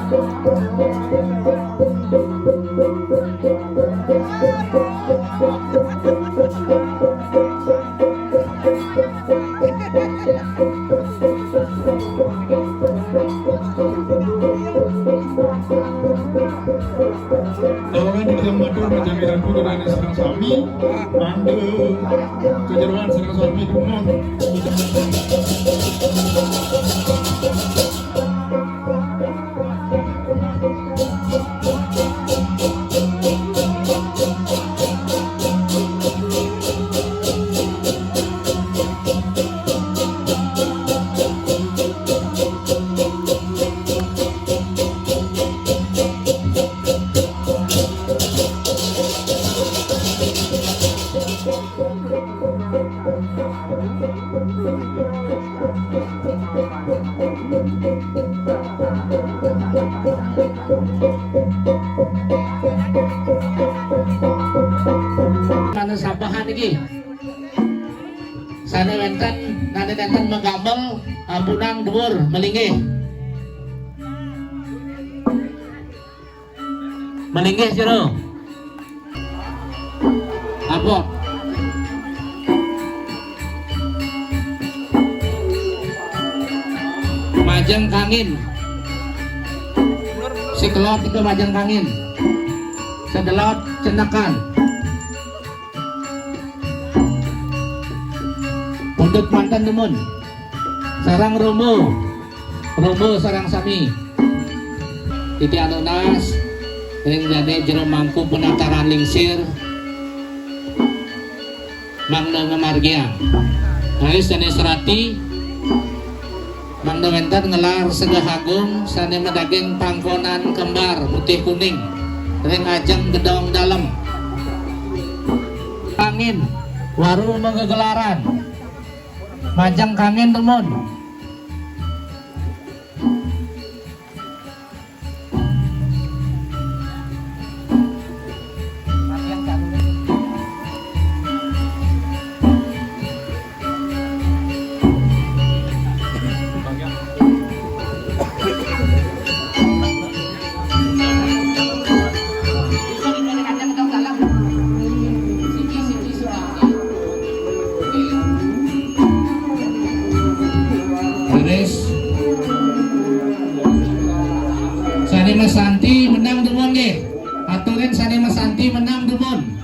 Orang di tempat itu menjadi ragu dengan sareng sami, mangke kejeroan sareng sami dumun. Manah sapahan iki. Sané wénten, nané nénten magamel, ampunang dhuwur, malinggih. Malinggih jero. Abot. Majeng kangin. Sikelot itu majeng kangin. Sedelot cenekan. Pundut manten dumun. Sareng Romo. Romo sareng sami. Titiang nunas ring dané jero mangku penataran lingsir. Mangda ngamargiang. Raris sané serati, mangda wénten ngelar segeh agung sané madaging pangkonan kembar putih kuning ring ajeng gedong dalem. Kangin, waru magegelaran. Majeng kangin dumun. Leres. Sané masanti menang dumun nggih. Aturin sané masanti menang dumun.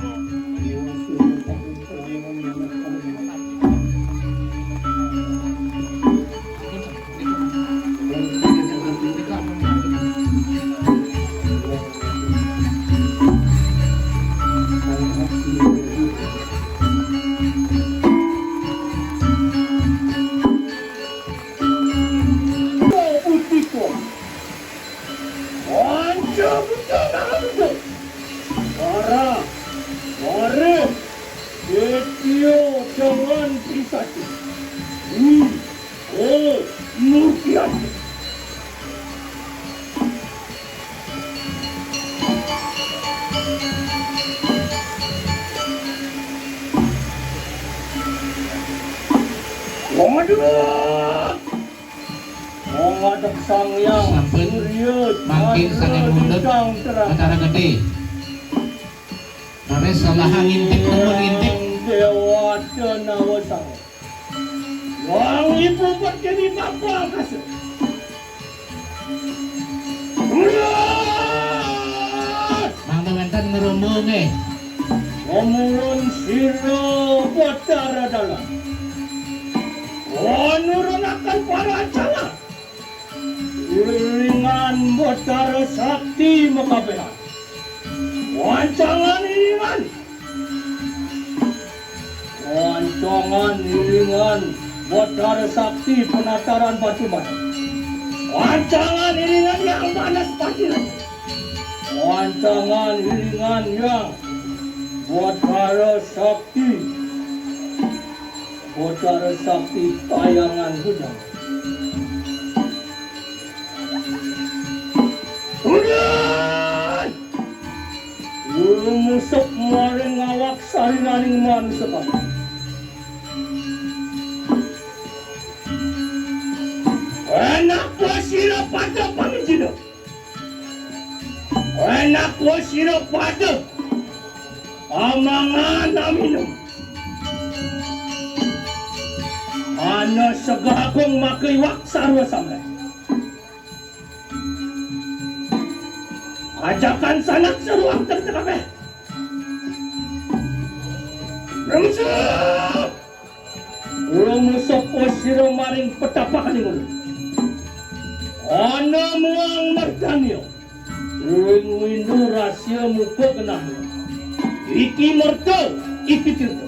Putika. Panca Buta Nahanda. Para, para, Setia Jangan Trisati. Wi, O, Murtiati. Waduh. Wong ngadeg Sang Hyang Sampun Surya mangkin Chandra sané mundut Bintang Terang. Batara Gedé. Raris salaha ngintip, tembung ngintip. Déwa Danawa Sanga. Wong Ibu Pertiwi Bapa Kasa. Mangda wénten ngrumbu nggih. Ngumulun sira Batara Dalang. Nurunaken para ancana. Iringan Batara Sakti makabéhan. Wancangan iringan. Wancangan iringan Batara Sakti penataran Batuman. Wancangan iringan Hyang Manas Patiran. Wancangan iringan Hyang Batara Sakti. Batara Sakti Payangan Hudang. Hudang! Lumusep maring awak sariraning manusa kabéh. Kenapa sira pada pamijina? Anak ko sira pada amangan aminem. Ana segagong makaiwak sarwa sameh. Ajakan sanak seruang kerja kabeh. Remusuh! Remusuh sira maring petapakan ingkang. Ana muang merdania. Ring windu rahasia muka genahnya. Iki merta, iki tirta.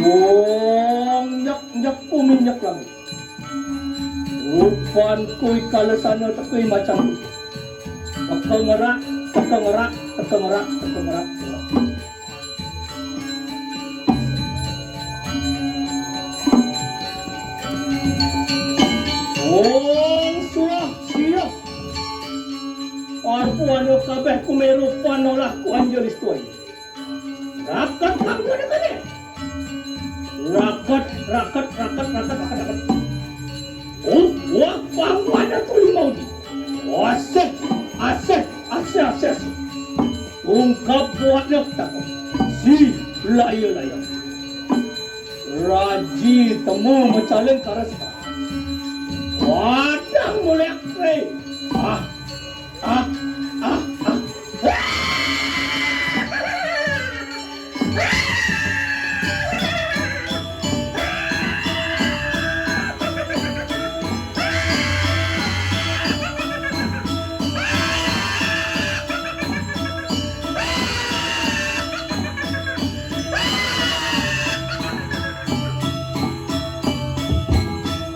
Wong nyek nyek bumi nyek langit. Rupan kui kalesana teka macam. Teka ngerak, teka ngerak, teka ngerak, teka ngerak. Wong suah siap. Arpuana kabeh kumeru panolah ku anjelis tuai. Raket pangkuana kene. Raket, raket, raket, raket, raket, raket. Oh, wah, pangkuana tuli maudi. Asih, asih, asih, asih, asih. Ungkap buatnya takut. Si laya-laya. Raji temu macalin karasa. Wadang mulek, eh. Ah, ah, ah, ah.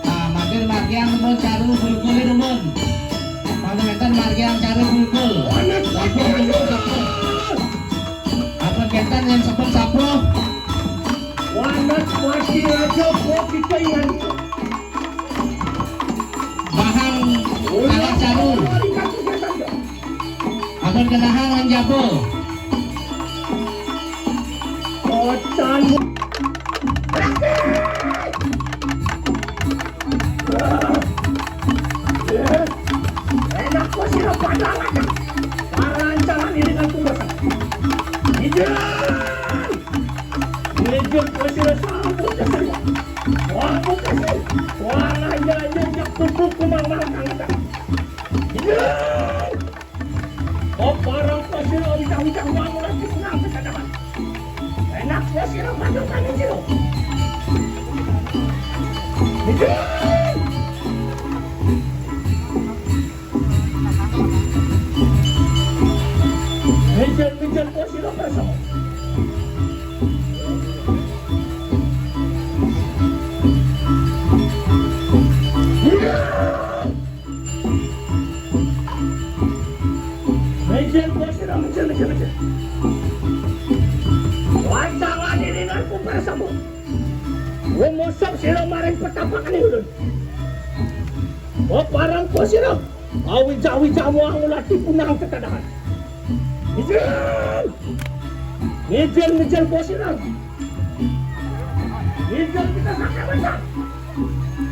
Ah, makin margiang numbun caru bulkul numbun. Mangda wénten margiang caru bulkul. Sampun numbun sampun. Ampun kénten yang sampun sampun. Wanas mati raja kok kita ingat. Bahang kalah caru. Ampun kenahan lan jaba. Kocan. Enak kok sira padang aja. Parancangan ini kan tumbas. Ijen. Ijen kok sira sambut ke sini. Wah, bukan sih. Wah, aja aja jak tubuh kumang-mang kang ada. Ijen. Oparang pasira uncang-uncang wangun lagi senang kedatangan. Enak pasira panjang tangan sira. Mijil! Mijil, mijil pasira bersama. Mijil, bos, sira mijil, mijil, mijil. Wancang adiningan kuper semu. Rumusuk sira maring petapakan ulun. Beparang, bos, sira. Awija-wija muang ulati punang ketadahan. Mijil! Mijil, mijil, bos, sira. Mijil kita sakai masak.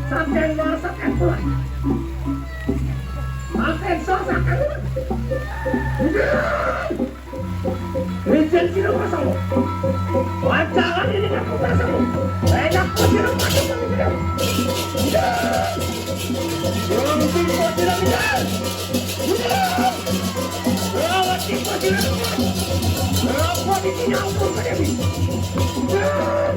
Sakai masak, sakai pulang. Makan sos akan. Rijal sira pasang. Pacaran ini kan pasang. Enak kok sira pasang. Rijal. Rijal kok sira. Rawat kok sira. Rawat di sini ampun pada. Rijal.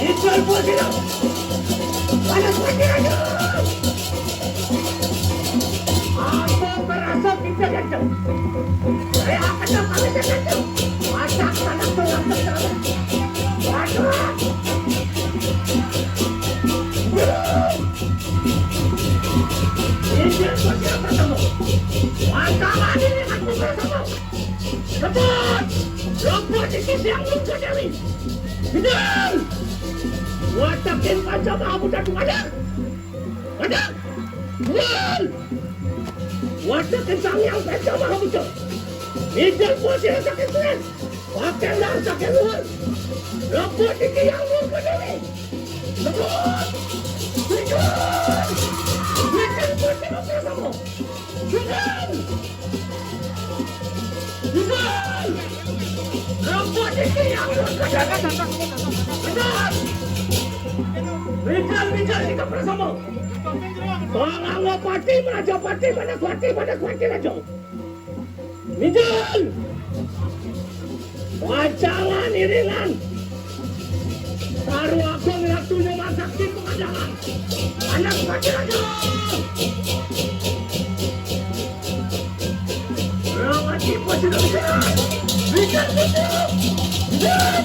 Ijal buat sila. Panas buat sila. Apa merasa kita ganteng? Saya akan datang ke ganteng. Masak tanah tulang terdalam. Waduh. Ijal buat sila ketemu. Masalah ini aku ketemu. Rebut! Rebut iki siang muncul Dewi. Bener! Watakin Panca Maha Muda tuh ada. Ada. Bener! Watakin Sang Hyang Panca Maha Muda. Ijal bos yang sakit bener. Pakai dah, pakai luar. Rebut di tiang luar kediri. Rebut. Tujuh. Tujuh. Tujuh. Tujuh. Rebut di tiang luar kediri. Tujuh. Rijal, Rijal, kita bersama. Panganggapati, Merajapati, Banaspati, Banaspati, Raja. Mijil! Wajangan iringan. Saru Agung Ratu Nyoman Sakti Pemandangan. Anak Bajiraja. Rawati Bajiraja. Mijil, Mijil. Mijil!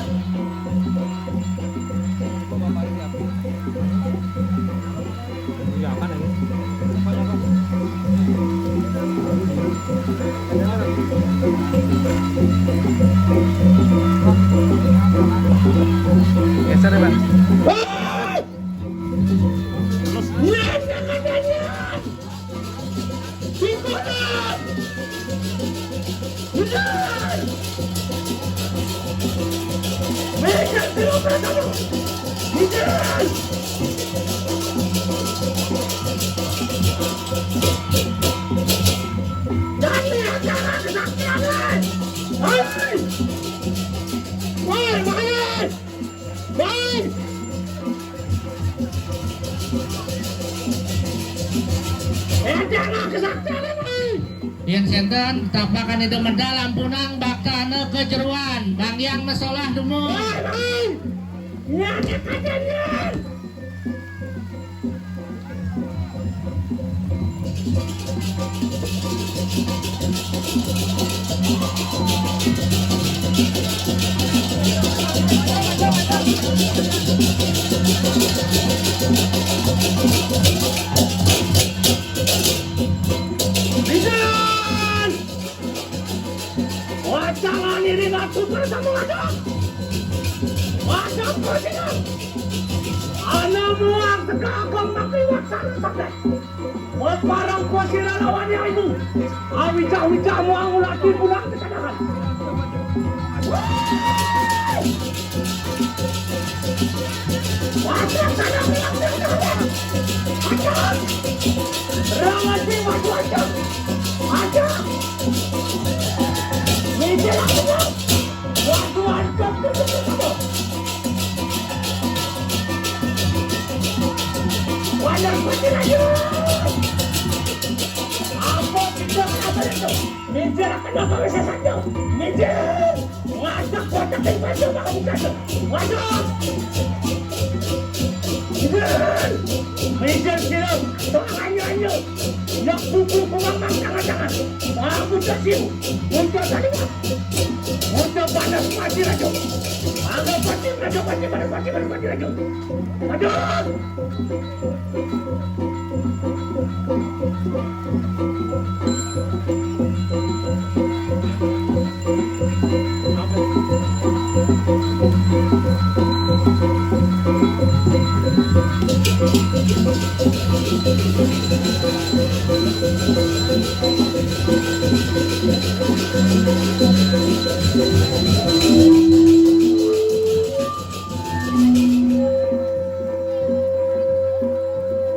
Geser ya, Bang. Yen senten tapakan itu medal ampunang baktane kejeruan, Bang Yang mesolah dumun. Wacangan iri ngaku bersama wadah. Wadah persinan. Ana muang tegak agung mati waksana sabda. Parang kuasira lawan yang itu. Awicah-wicah muang ulati pulang kesadaran. Wadah sana pulang kesadaran. Wadah. Rawati wadah wadah. Wadah. Meja lawan. Waduh, ancam, ancam, ancam, ancam. Wajar, wajar, ayo. Apa kita, apa itu? Meja, kenapa bisa saja? Meja, wajar, wajar, wajar, wajar, wajar. Wajar. Meja, meja, silam. Doa, ayo, ayo. Nak pukul kumang, jangan, jangan. Aku tersiu. Muncul tadi, Pak. Muncul panas mati raja. Angkat pati raja, pati panas mati, panas mati raja. Aduh.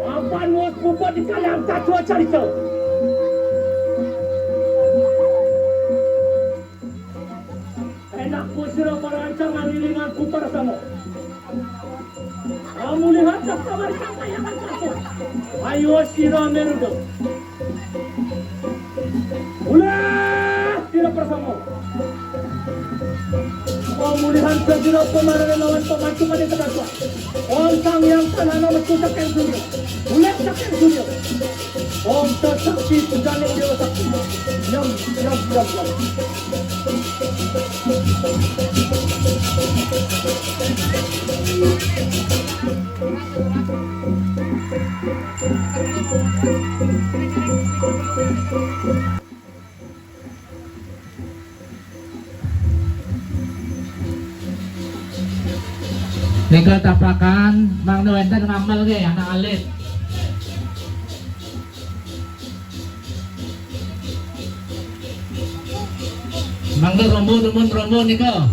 Apan wus puput di kalian satu cerita. Enak ku sira marancang ngalilingan putar sama. Kamu lihat tak sabar sampai akan satu. Ayo sira merudo. Ulah sira bersama. Pemulihan sira pemandangan lawan pemacungan yang terdakwa. Om Sang Yang Tanana metu saking surya. Ulah saking surya. Om Tat Sakti Pujaning Dewa Sakti. Yam, yam, yam, yam. Nika tapakan mangda wénten ngamel nggih anak alit. Mangga romo, dumun romo nika.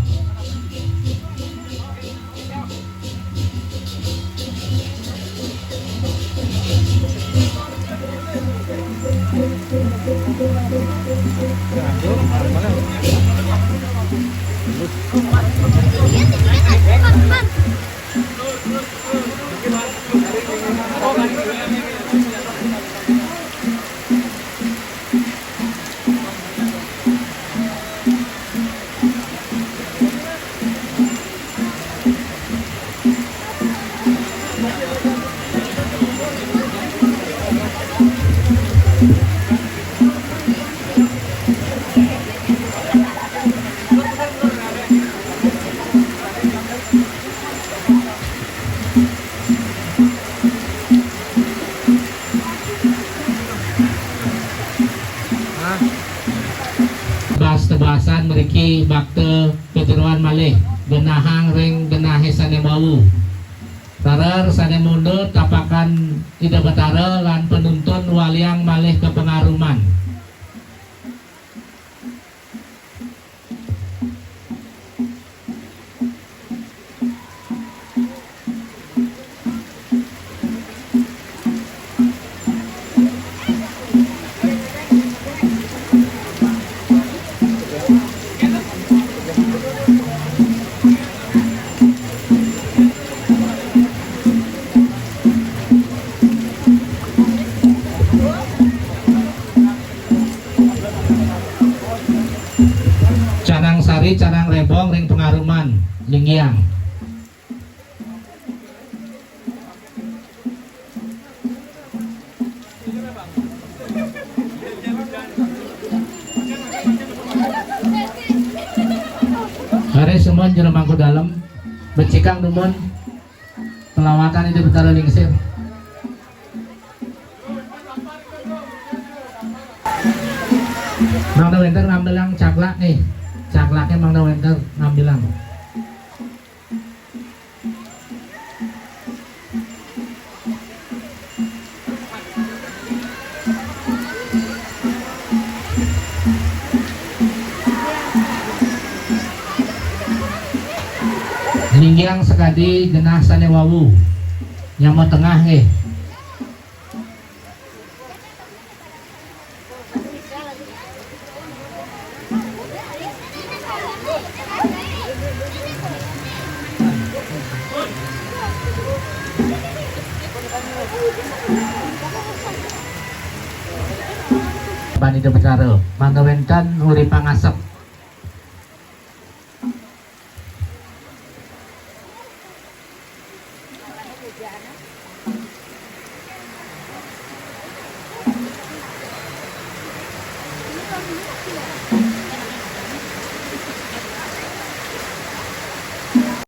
Tebas-tebasan mriki bakta pejeroan malih genahang ring genahé sané wau. Taler sané mundut tapakan Ida Betara lan penuntun waliang malih ka pangaruman. Canang Sari, Canang Rebong ring pangaruman, linggiang. Raris semon jero mangku dalem, becikang dumun, pelawatan Ida Betara Lingsir. Mangda wénten ngambilang caklak nih. Caklaknya mangda wénten ngambilang. Linggiang sakadi genah sané wau. Nyama tengah nggih. Bani Ida Betara, mangda wénten uri pangasep.